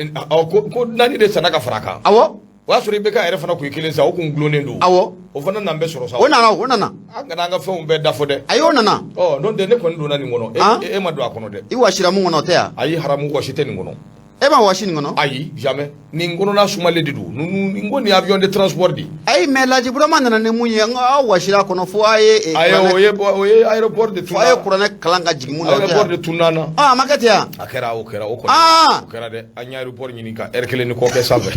Ko naani de sanna ka fara a kan. Awɔ. O y'a sɔrɔ IBK yɛrɛ fana kun ye kelen san, o kun gulonnen don. Awɔ. O fana nan bɛ sɔrɔ sa. O nana, o nana. An kana an ka fɛnw bɛɛ da fɔ dɛ. Ayi, o nana. Ɔ, n'o tɛ ne kɔni donna nin kɔnɔ. E ma don a kɔnɔ dɛ. I wasira mun kɔnɔ, o tɛ yan. Ayi, haramu wasi tɛ nin kɔnɔ. E ma wasi nin kɔnɔ? Ayi, jamais. Nin kɔnɔna sumalen de don. Nin ko nin avion de transport de. Ayi, mais Laji Burama nana ni mun ye, n ko aw wasira a kɔnɔ fo a ye. Ayi, o ye aéroport de tunna. Fo a ye kuranɛ kalan ka jigin mun na. Aéroport de tunna na. Ah, a ma kɛ ten yan. A kɛra, o kɛra, o kɔni. O kɛra dɛ. An ye aéroport ɲini ka heure kelen ni kɔ kɛ sanfɛ.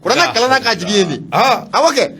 Kuranɛ kalanna ka jigin yen de. Awɔ kɛ.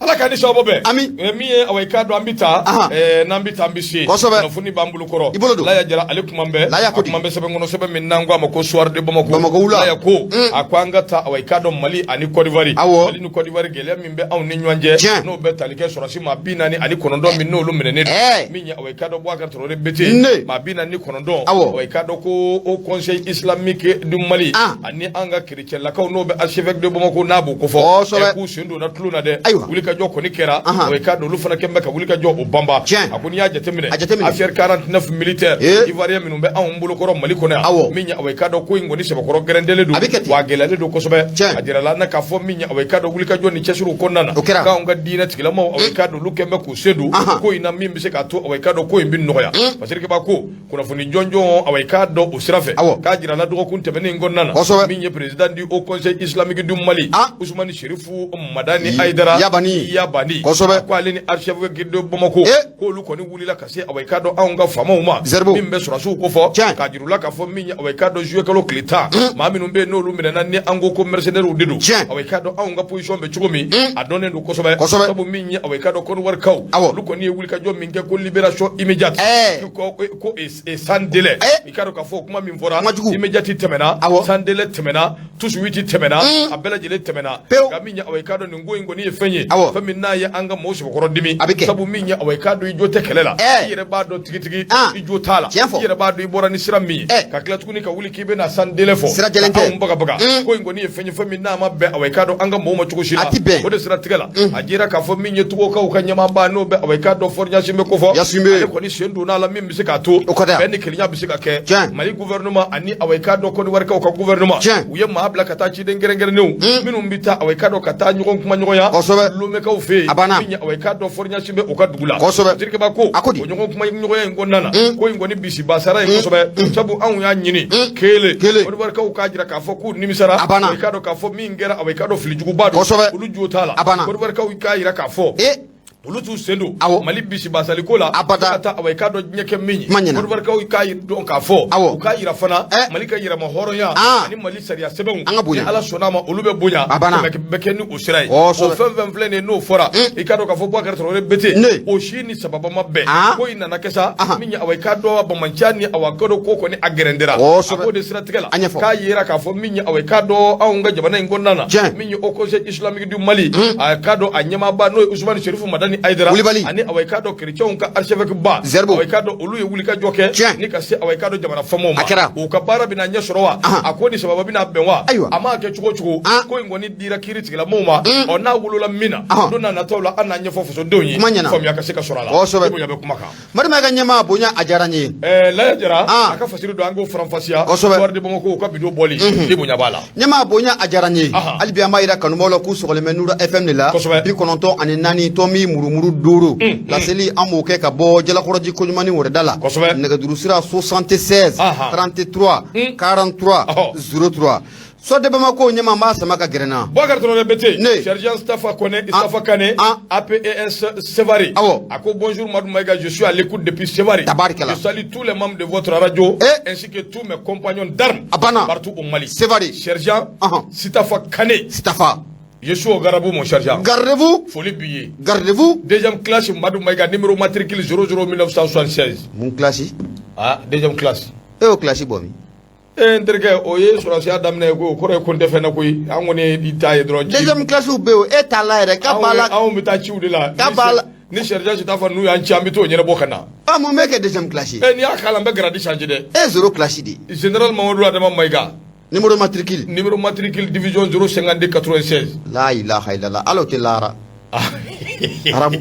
Ala ka ni sababu bɛn. Ami. Min ye, awa, i k'a dɔn an bɛ taa, n'an bɛ taa, an bɛ se. Kosɛbɛ. Kunnafoni b'an bolo kɔrɔ. I bolo don. Laya Jara, ale kuma bɛ. Laya ko di. A kuma bɛ sɛbɛn kɔnɔ, sɛbɛn min n'an ko a ma ko Soir de Bamako. Bamako wula. Laya ko. A ko an ka taa, awa, i k'a dɔn Mali ani Côte d'Ivoire. Awɔ. Mali ni Côte d'Ivoire, gɛlɛya min bɛ anw ni ɲɔgɔn cɛ. Tiɲɛ. N'o bɛ tali kɛ sɔrɔdasi maa 49 min n'olu minɛnen don. Min ye, awa, i k'a dɔn Boubacar Traoré Bete. Ne. Maa 49. Awɔ. Awa, i k'a dɔn ko Haut Conseil islamique du Mali. Ani an ka kerecɛnlakaw n'o bɛ archevêque de Bamako n'a b'o kofɔ. Kosɛbɛ. K'u sen donna tulon na dɛ. Ayiwa. Wulikajɔ kɔni kɛra. Awa, i k'a dɔn olu fana kɛlen bɛ ka wulikajɔ o banba. Tiɲɛ. A ko n'i y'a jateminɛ. A jateminɛ. Affaire 49 militaires ivoiriens minnu bɛ anw bolokɔrɔ Mali kɔnɔ yan. Awɔ. Min ye, awa, i k'a dɔn ko in kɔni sɛbɛkɔrɔ gɛrɛntɛlen don. A bɛ kɛ ten. Wa a gɛlɛyalen don kosɛbɛ. Tiɲɛ. A jirala an na k'a fɔ min ye, awa, i k'a dɔn wulikajɔ ni cɛsiriw kɔnɔna na. O kɛra. K'anw ka diinɛ tigilamaw, awa, i k'a dɔn olu kɛlen bɛ k'u sen don. Ko in na min bɛ se k'a to, awa, i k'a dɔn ko in bɛ nɔgɔya. Parce que ko kunnafoni jɔnjɔn, awa, i k'a dɔn o sira fɛ, k'a jirala dɔgɔkun tɛmɛnen in kɔnɔna na, min ye président du Haut Conseil islamique du Mali, Ousmane Chérifou Madani Haïdara Yabani. Yabani, ko ale ni archevêque de Bamako, k'olu kɔni wulila ka se, awa, i k'a dɔn anw ka faamaw ma min bɛ sɔrɔdasiw ko fɔ, k'a jir'u la k'a fɔ min ye, awa, i k'a dɔn juillet kalo tile 10, maa minnu bɛ yen n'olu minɛna ni an ko ko mercenaires de don, awa, i k'a dɔn anw ka position bɛ cogo min, a dɔnnen don kosɛbɛ. Sabu min ye, awa, i k'a dɔn Côte d'Ivoire kaw, olu kɔni ye wulikajɔ min kɛ ko libération immédiate, ko sans délai, i k'a dɔn k'a fɔ kuma min fɔra, immédiate tɛmɛna, sans délai tɛmɛna, tout de suite tɛmɛna, a bɛɛ lajɛlen tɛmɛna. Nka min ye, awa, i k'a dɔn nin ko in kɔni ye fɛn ye. Fɛn min n'a ye an ka maaw sɛbɛkɔrɔ dimi, A bɛ kɛ. sabu min ye, awa, i k'a dɔn i jo tɛ kɛlɛ la, i yɛrɛ b'a dɔn tigitigi i jo t'a la. Tiɲɛ fɔ. I yɛrɛ b'a dɔn i bɔra ni sira min ye, ka tila tuguni ka wuli k'i bɛna sans délai fɔ, Sira jɛlen ka tɛ. anw bagabaga. Ko in kɔni ye fɛn ye, fɛn min n'a ma bɛn, awa, i k'a dɔn an ka maaw ma cogo si la. A ti bɛn. O de siratigɛ la, a jira k'a fɔ min ye Togokaw ka ɲɛmaaba, n'o bɛ, awa, i k'a dɔn Faure Gnassingbé ko fɔ, Gnassingbé. ale kɔni sen donna a la, min bɛ se k'a to O ka di. bɛn ni kelenya bɛ se ka kɛ. Mali gouvernement ani, awa, i k'a dɔn Côte d'Ivoire kaw ka gouvernement, u ye maa bila ka taa ciden kɛrɛnkɛrɛnnenw minnu bɛ taa, awa, i k'a dɔn ka taa ɲɔgɔn kuma ɲɔgɔnya Lomekaw fɛ yen, min ye, awa, i k'a dɔn Faure Gnassingbé u ka dugu la. Zirikeba ko A ko di? o ɲɔgɔn kuma ɲɔgɔnya in kɔnɔna na, ko in kɔni bisibasara ye kosɛbɛ, sabu anw y'a ɲini kelen, Kelen. Côte d'Ivoire kaw k'a jira k'a fɔ k'u nimisara. A banna. I k'a dɔn k'a fɔ min kɛra, awa, i k'a dɔn filijuguba don, olu jo t'a la. A banna. Côte d'Ivoire kaw k'a jira k'a fɔ olu t'u sen don Mali bisibasali ko la, Abada. fo ka taa, awa, i k'a dɔn diɲɛ kɛ min ye. Kuma ɲɛna. Côte d'Ivoire kaw k'a dɔn k'a fɔ, u k'a jira fana Mali ka yɛrɛma hɔrɔnya ani Mali sariya sɛbɛnw, An ka bonya. ni Ala sɔnna a ma, olu bɛ bonya. A banna. Tɛmɛ bɛ kɛ ni o sira ye. O fɛn fɛn filɛ nin ye, n'o fɔra, i k'a dɔn k'a fɔ Boubacar Traoré Berthé, o si ni sababa ma bɛn. Ko in nana kɛ sa, min ye, awa, i k'a dɔn bamanciya ni, awa, k'o ko kɔni a gɛrɛndɛra. A k'o de siratigɛ la, A ɲɛfɔ. k'a yera k'a fɔ min ye, awa, i k'a dɔn anw ka jamana in kɔnɔna na, min ye Haut Conseil islamique du Mali, a k'a dɔn a ɲɛmaaba, n'o ye Ousmane Chérif Madani Haïdara, Wulibali. ani, awa, i k'a dɔn kerecɛnw ka archevêque ba, Zerbo. awa, i k'a dɔn olu ye wulikajɔ kɛ ni ka se, awa, i k'a dɔn jamana faamaw ma. A kɛra. U ka baara bɛna ɲɛ sɔrɔ wa? A ko ni sababa bɛna bɛn wa? A m'a kɛ cogo o cogo, ko in kɔni dira kiiri tigilamɔgɔw ma. Ɔ, n'a wolola min na, don n'a nataw la, an n'a ɲɛfɔ fasodenw ye, Kuma ɲɛna. faamuya ka se ka sɔrɔ a la. I bonya bɛ kuma kan. Marima ka ɲɛmaa bonya, a diyara n ye. Laya Jara, a ka fasiri don, an k'o faranfasiya. Soir de Bamako, u ka vidéo bɔli, i bonya b'a la. Ɲɛmaa bonya, a diyara n ye. Hali bi an b'a yira kanubaw la k'u sɔgɔlen bɛ Nura FM de la, 94 tomi murumuru 5. Laseli, an b'o kɛ ka bɔ Jalakɔrɔji koɲumanni wɛrɛda la. Nɛgɛjuru sira 76 33 43 03. Soir de Bamako, ɲɛmaa, b'a sama ka gɛrɛ n na. Boubacar Traoré Berthé, Ne. Sergent Stafa Kone, Stafa Kane, APES Sévaré. A ko bonjour Madou Maïga, je suis à l'écoute depuis Sévaré. Tabarikala. Je salue tous les membres de votre radio ainsi que tous mes compagnons d'armes A banna. partout au Mali. Sévaré. Sergent Sitafa Kane. Sitafa. Je suis au garde-à-vous, mon sergent. Gardez-vous. Folie billet. Gardez-vous. Deuxième classe, Madou Maïga, numéro matricule 00 1976. Mun classe? Ah, deuxième classe. E y'o classe bɔ min? E n terikɛ, o ye sɔrɔsiya daminɛ ye koyi, o kɔrɔ ye ko n tɛ fɛn na koyi. An kɔni ye i ta ye dɔrɔn. Deuxième classe bɛ yen o, e t'a la yɛrɛ k'a b'a la. Anw bɛ taa ciw de la. K'a b'a la. Ni sergent Sitafa n'u y'an ci, an bɛ t'o ɲɛnabɔ ka na. Ah, mun bɛ kɛ deuxième classe ye? Ɛ, n'i y'a k'a la, n bɛ grade changer dɛ. E ye zéro classe de ye. Général Mamadou Adama Maïga. Numéro matricule. Numéro matricule division 052 96. La ilaha illallah, hali o tɛ lahara. Haramu.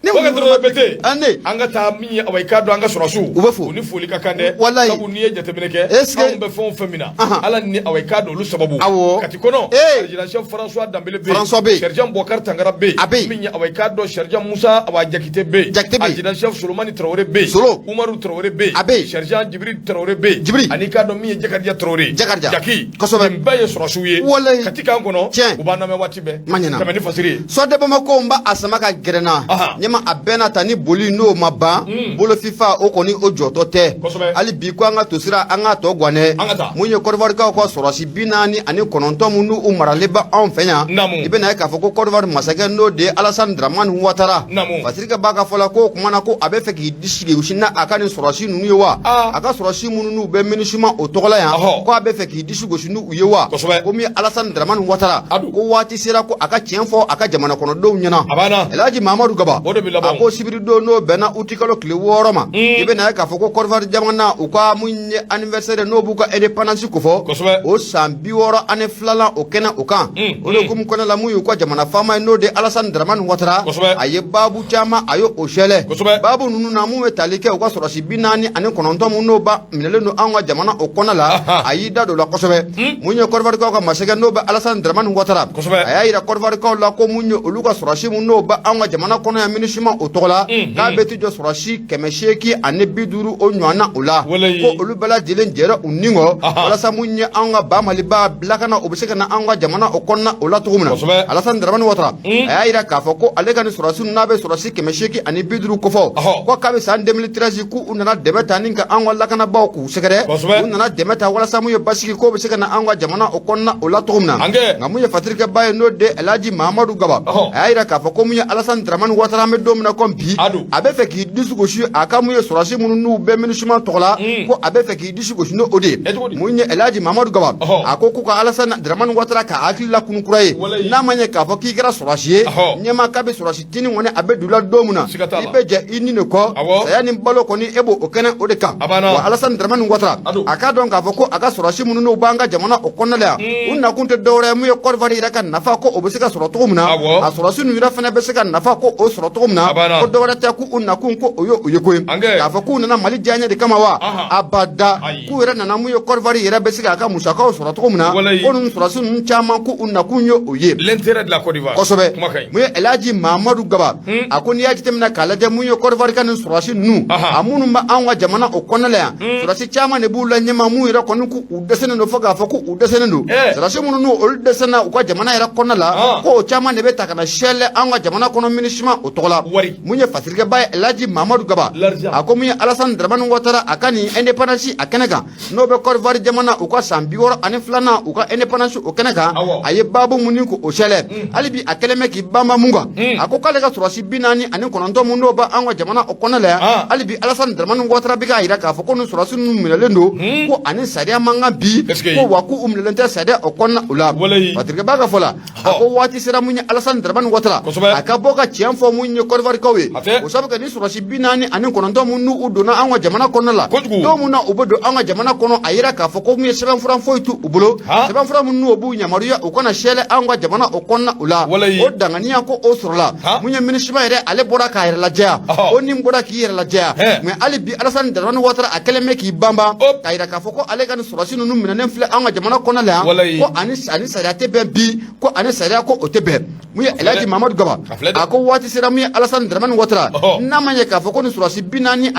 Ne Boubacar Traoré Berthé. An ne. An ka taa min ye, awa, i k'a dɔn an ka sɔrɔsiw. U bɛ fo. U ni foli ka kan dɛ. Walayi. Sabu n'i ye jateminɛ kɛ, Est-ce que anw bɛ fɛn o fɛn min na, Ala ni, awa, i k'a dɔn olu sababu. Kati kɔnɔ. Adjudant chef François Dambélé bɛ yen. François bɛ yen. Sergent Boubacar Tangara bɛ yen. A bɛ yen. Min ye, awa, i k'a dɔn sergent Musa, awa, Jakite bɛ yen. Jakite bɛ yen. Adjudant chef Solomani Traoré bɛ yen. Solo. Umaru Traoré bɛ yen. A bɛ yen. Sergent Djibril Traoré bɛ yen. Djibril. Ani i k'a dɔn min ye Jakarija Traoré. Jakarija. Jaki. Kosɛbɛ. Nin bɛɛ ye sɔrɔsiw ye. Walayi. Kati kan kɔnɔ. Tiɲɛ. U b'an lamɛn waati bɛɛ. Ma ɲinɛ. Tɛmɛ ni fasiri ye. Soir de Bamako, n b'a sama ka gɛrɛ n na. Ɲɛma, a bɛɛ n'a ta ni boli n'o ma ban, bolo fifa o kɔni o jɔtɔ tɛ. Hali bi ko an ka to sira, an k'a tɔ ganɛ. An ka taa. Mun ye Côte d'Ivoire kaw ka sɔrɔsi 49 mun n'u maralen bɛ anw fɛ yan, i bɛna ye k'a fɔ ko Côte d'Ivoire masakɛ, n'o de ye Alassane Dramane Ouattara, Fasirikɛ b'a ka fɔ la ko o kumana ko a bɛ fɛ k'i disi gosi n'a a ka nin sɔrɔsi ninnu ye wa? A ka sɔrɔsi minnu n'u bɛ MINUSMA o tɔgɔ la yan, ko a bɛ fɛ k'i disi gosi n'u ye wa? Ko min ye Alassane Dramane Ouattara, ko waati sera ko a ka tiɲɛ fɔ a ka jamana kɔnɔdenw ɲɛna. A banna. Elhaji Mahamadu Gaba O de bɛ laban. a ko sibiridon n'o bɛnna utikalo tile 6 ma, i bɛna ye k'a fɔ ko Côte d'Ivoire jamana u ka mun ye anniversaire n'o b'u ka indépendance kofɔ, o san 62nan o kɛnɛ o kan. O de hukumu kɔnɔna la, mun y'u ka jamana faama ye, n'o de ye Alassane Dramane Ouattara, a ye baabu caman a ye o sɛlɛ. Baabu ninnu na, mun bɛ tali kɛ u ka sɔrɔsi 49 mun n'o ba minɛlen don anw ka jamana o kɔnɔ la, a y'i da don o la kosɛbɛ. Mun ye Côte d'Ivoire kaw ka masakɛ, n'o bɛ Alassane Dramane Ouattara, a y'a yira Côte d'Ivoire kaw la ko mun ye olu ka sɔrɔsi mun n'o bɛ anw ka jamana kɔnɔ yan MINUSMA o tɔgɔ la, k'a bɛ t'i jɔ sɔrɔsi 850 o ɲɔgɔn na o la, ko olu bɛɛ lajɛlen jɛra u ni kɔ walasa mun ye anw ka ba Maliba lakana, o bɛ se ka na anw ka jamana o kɔnɔna o la cogo min na. Alassane Dramane Ouattara a y'a yira k'a fɔ ko ale ka nin sɔrɔsi ninnu, n'a bɛ sɔrɔsi 850 kofɔ, ko kabi san 2013 k'u nana dɛmɛ ta ni ka anw ka lakanabaaw k'u sɛgɛrɛ, u nana dɛmɛ ta walasa mun ye basigi k'o bɛ se ka na anw ka jamana o kɔnɔna o la cogo min na. Nka mun ye fatirikɛba ye, n'o de Elhaji Mahamadu Gaba, a y'a yira k'a fɔ ko mun ye Alassane Dramane Ouattara, an bɛ bɛ don min na komi bi, a bɛ fɛ k'i disi gosi a ka mun ye sɔrɔdasi minnu n'u bɛ MINUSMA tɔgɔ la, ko a bɛ fɛ k'i disi gosi n'o de ye. Mun ye Elhaji Mamadu Gaba, a ko k'u ka Alassane Dramane Ouattara ka hakili lakunu kura ye, n'a ma ɲɛ k'a fɔ k'i kɛra sɔrɔdasi ye ɲɛmaa, k'a bɛ sɔrɔdasi tini kɔni a bɛ don i la don min na, i bɛ jɛ i ni de kɔ, saya ni balo kɔni e b'o kɛnɛ o de kan. Wa Alassane Dramane Ouattara, a k'a dɔn k'a fɔ ko a ka sɔrɔdasi minnu n'u b'an ka jamana o kɔnɔna la yan, u nakun tɛ dɔwɛrɛ ye mun ye Côte d'Ivoire yɛrɛ ka nafa ko o bɛ se ka sɔrɔ cogo min na, a sɔrɔdasi ninnu yɛrɛ fana bɛ se ka nafa ko o sɔrɔ cogo min na, ko dɔwɛrɛ tɛ, k'u nakun ko o ye o ye ko ye k'a fɔ k'u nana Mali diyaɲɛ de kama wa abada, k'u yɛrɛ nana mun ye Côte d'Ivoire yɛrɛ bɛ se k'a ka musakaw sɔrɔ cogo min na, ko ninnu sɔrɔdasi ninnu caman k'u nakun ye o ye. L'intérêt de la Côte d'Ivoire. Kosɛbɛ. Mun ye Elhaji Mamadu Gaba, a ko n'i y'a jateminɛ k'a lajɛ mun ye Côte d'Ivoire ka nin sɔrɔdasi ninnu, a minnu bɛ anw ka jamana o kɔnɔna la yan, sɔrɔdasi caman de b'u la ɲɛma mun yɛrɛ kɔni k'u dɛsɛnen don fo k'a fɔ k'u dɛsɛnen don. Sɔrɔdasi minnu n'u olu dɛsɛna u ka jamana yɛrɛ kɔnɔna la, ko o caman de bɛ ta ka na sɛlɛ anw ka jamana kɔnɔ MINUSMA o tɔgɔ la. Mun ye fasirikɛba ye Elhaji Mamadu Gaba, a ko mun ye Alassane Dramane Ouattara, a ka nin indépendance a kɛnɛ kan, n'o bɛ Côte d'Ivoire jamana u ka san 62nan u ka indépendance o kɛnɛ kan, a ye baabu mun ni k'o sɛlɛ, hali bi a kɛlen bɛ k'i banba mun kan, a ko k'ale ka sɔrɔdasi 49 mun n'o bɛ an ka jamana o kɔnɔ la yan, hali bi Alassane Dramane Ouattara bɛ k'a jira k'a fɔ ko nin sɔrɔdasi ninnu minɛlen don, ko ani sariya man kan bi, ko wa k'u minɛlen tɛ sariya o kɔnɔna o la. Fasirikɛba ka fɔ la, a ko waati sera mun ye Alassane Dramane Ouattara, a ka bɔ ka tiɲɛ fɔ mun ye Côte d'Ivoirekaw ye, o sabu kɛ ni sɔrɔdasi 49 mun n'u donna an ka jamana kɔnɔna la, don mun na u bɛ don an ka jamana kɔnɔ, a yira k'a fɔ ko mun ye sɛbɛnfura foyi t'u bolo, sɛbɛnfura mun n'u b'u yamaruya u kana sɛlɛ an ka jamana o kɔnɔna o la, o danganiya ko o sɔrɔla. Mun ye MINUSMA yɛrɛ, ale bɔra k'a yɛrɛ lajɛya, o ni bɔra k'i yɛrɛ lajɛya, mais hali bi Alassane Dramane Ouattara a kɛlen bɛ k'i banban k'a yira k'a fɔ ko ale ka nin sɔrɔdasi ninnu minɛnen filɛ an ka jamana kɔnɔ la yan, ko ani sariya tɛ bɛn bi, ko ani sariya ko o tɛ bɛn. Mun ye Elhaji Mamadu Gaba, a ko waati sera mun ye Alassane Dramane Ouattara, n'a ma ɲɛ k'a fɔ ko nin sɔrɔdasi 49 in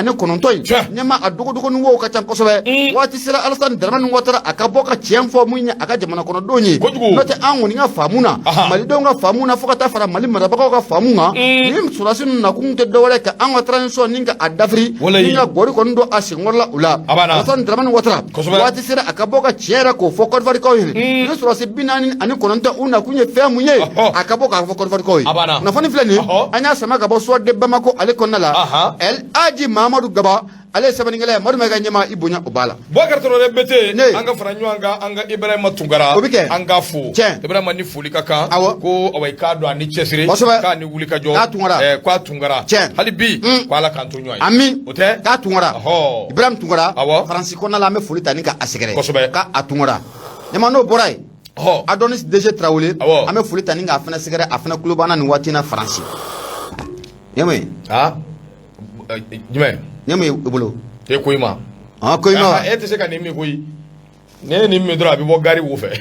ɲɛma a dogodogonin wow ka ca kosɛbɛ, waati sera Alassane Dramane Ouattara a ka bɔ ka tiɲɛ fɔ mun ye a ka jamana kɔnɔdenw ye. N'o tɛ an kɔni ka faamu na, malidenw ka faamu na, fo ka taa fara Mali marabagaw ka faamu kan, nin sɔrɔdasi ninnu nakun tɛ dɔwɛrɛ ka an ka transition ni ka a dafiri ni ka gɔri kɔni don a senkɔrɔ la o la. Alassane Dramane Ouattara, waati sera a ka bɔ ka tiɲɛ yɛrɛ k'o fɔ Côte d'Ivoirekaw ye, ni sɔrɔdasi 49 u nakun ye fɛn mun ye, a ka bɔ k'a fɔ Côte d'Ivoirekaw ye. Kunnafoni filɛ nin, an y'a sama ka bɔ Soir de Bamako ale kɔnɔna la. El Hadji Mamadu Gaba, ale ye sɛbɛnnikɛla ye. Madu Mayiga ɲɛma, i bonya o b'a la. Boubacar Traoré BT, an ka fara ɲɔgɔn kan, an ka Ibrahima Tunkara, o bɛ kɛ, an k'a fo. Ibrahima ni foli ka kan. Ko awa i k'a dɔn a ni cɛsiri, k'a ni wuli ka jɔ, k'a Tunkara, k'a Tunkara, hali bi ko Ala k'an to ɲɔgɔn ye. Ami. O tɛ. K'a Tunkara, Ibrahim Tunkara, Faransi kɔnɔna la, an bɛ foli ta ni ka a sɛgɛrɛ k'a Tunkara ɲɛma. N'o bɔra yen, Adonis DG Tarawele, an bɛ foli ta ni k'a fana sɛgɛrɛ, a fana tulo b'an na nin waati in na Faransi. Ɲɛma ye. Jumɛn? Ɲɛma ye i bolo. E ko i ma. Ko i ma. E tɛ se ka nin min koyi. Ni ye nin min dɔrɔn, a bɛ bɔ gari wo fɛ.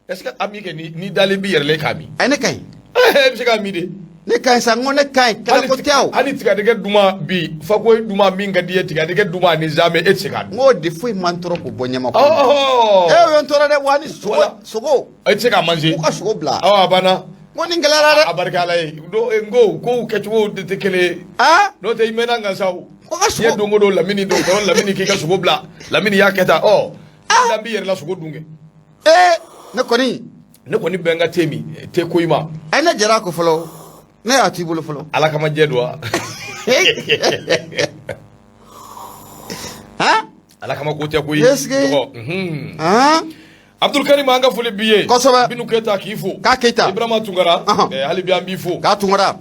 Est-ce que a min kɛ ni dalen b'i yɛrɛ la k'a min? Ne ka ɲi. E bɛ se k'a min de. Ne ka ɲi sa, n ko ne ka ɲi, kɛlɛko tɛ o. Hali tigadɛgɛ duman bi, fakoyi duman min ka di i ye, tigadɛgɛ duman ni zamɛ, e tɛ se k'a dun. N k'o de foyi man tɔɔrɔ k'o bɔ ɲɛma kɔnɔ. E o ye n tɔɔrɔ dɛ, wa ni sogo sogo. E tɛ se k'a manger. K'u ka sogo bila. Awɔ, a banna. N ko nin gɛlɛyara dɛ. A barika Ala ye. N ko kow kɛcogo de tɛ kelen ye. N'o tɛ i mɛnna n kan sa o. Ko ka sogo. I ye don o don Lamini dɔgɔtɔrɔ Lamini k'i ka sogo bila. Lamini y'a kɛ tan, ɔ. Dan b'i yɛrɛ la sogo dun kɛ. Ee, ne kɔni. Ne kɔni bɛ n ka te min, te ko i ma. Ayi, ne jɛra a kɔ fɔlɔ, ne y'a t'i bolo fɔlɔ. Ala kama jɛ don wa. Han. Ala kama ko tɛ koyi. Est-ce que. Abdul Karim, an ka foli b'i ye. Kosɛbɛ. Binu Keyita k'i fo. K'a Keyita. Ibrahima Tunkara. Hali bi an b'i fo. K'a Tunkara.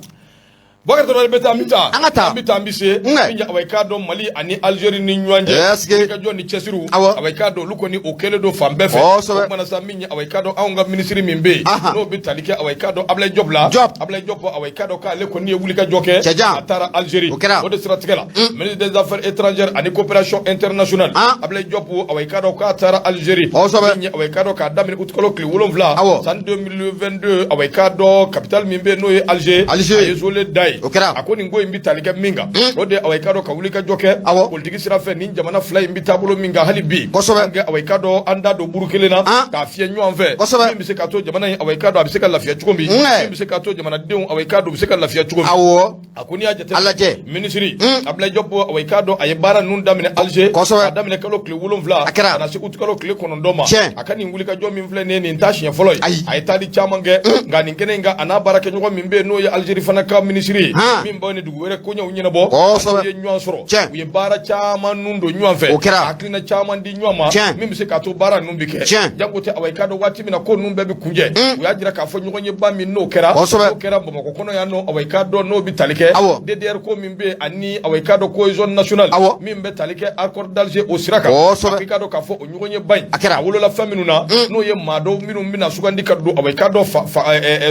Boubacar Traoré bɛ taa, an bɛ taa. An ka taa. An bɛ taa, an bɛ se. Nka. Awa i k'a dɔn Mali ani Algérie ni ɲɔgɔn cɛ. Est-ce que. Wulikajɔ ni cɛsiriw. Awɔ. Awa i k'a dɔn olu kɔni o kɛlen don fan bɛɛ fɛ. Kosɛbɛ. O kumana sa min ye, awa i k'a dɔn anw ka minisiri min bɛ yen. N'o bɛ tali kɛ, awa i k'a dɔn Ablaye Diop la. Diop. Ablaye Diop, awa i k'a dɔn k'ale kɔni ye wulikajɔ kɛ. Cɛjan. A taara Algérie. O kɛra. O de siratigɛ la. Ministre des Affaires étrangères ani coopération internationale. Ablaye Diop, awa i k'a dɔn k'a taara Algérie. Kosɛbɛ. Min ye, awa i k'a dɔn k'a daminɛ août kalo tile 7. Awɔ. San 2022, awa i k'a dɔn capitale min bɛ yen n'o ye Alger. Alger. A ye zole da yen. O kɛra. A ko nin ko in bɛ tali kɛ min kan, o de awa i k'a dɔn ka wuli ka jɔ kɛ. Awɔ. Politiki sira fɛ, nin jamana fila in bɛ taabolo min kan hali bi. Kosɛbɛ. An kɛ, awa i k'a dɔn an da don buru kelen na. K'a fiyɛ ɲɔgɔn fɛ. Kosɛbɛ. Min bɛ se k'a to jamana in, awa i k'a dɔn a bɛ se ka lafiya cogo min. Nka. Min bɛ se k'a to jamanadenw, awa i k'a dɔn u bɛ se ka lafiya cogo min. Awɔ. A ko n'i y'a jate A lajɛ. Minisiri Abdoulaye Diop, wa i k'a dɔn a ye baara ninnu daminɛ Alger, a daminɛ kalo tile 7 A kɛra. ka na se août kalo tile 9 ma. A ka nin wulikajɔ min filɛ nin ye, nin t'a siɲɛ fɔlɔ ye. Ayi. A ye taali caman kɛ, nka nin kɛnɛ in kan, a n'a baarakɛɲɔgɔn min bɛ yen, n'o ye Algérie fana ka minisiri ye, min bɛ ni dugu wɛrɛ koɲɛw ɲɛnabɔ, u ye ɲɔgɔn sɔrɔ, u ye baara caman ninnu don ɲɔgɔn fɛ, O kɛra. Hakilina caman di ɲɔgɔn ma, min bɛ se k'a to baara ninnu bɛ kɛ. Janko tɛ, awa, i k'a dɔn waati min na ko ninnu bɛɛ bɛ kuncɛ, u y'a jira k'a fɔ ɲɔgɔn ye ba min n'o kɛra, n'o kɛra Bamakɔ kɔnɔ yan nɔ, awa, i k'a dɔn n'o bɛ tali kɛ DDR ko min bɛ yen, ani, awa, i k'a dɔn cohésion nationale min bɛ tali kɛ accord d'Alger o sira kan. I k'a dɔn k'a fɔ o ɲɔgɔn ye ba in, A kɛra. a wolola fɛn minnu na, n'o ye maa dɔw minnu bɛna sugandi ka don, awa, i k'a dɔn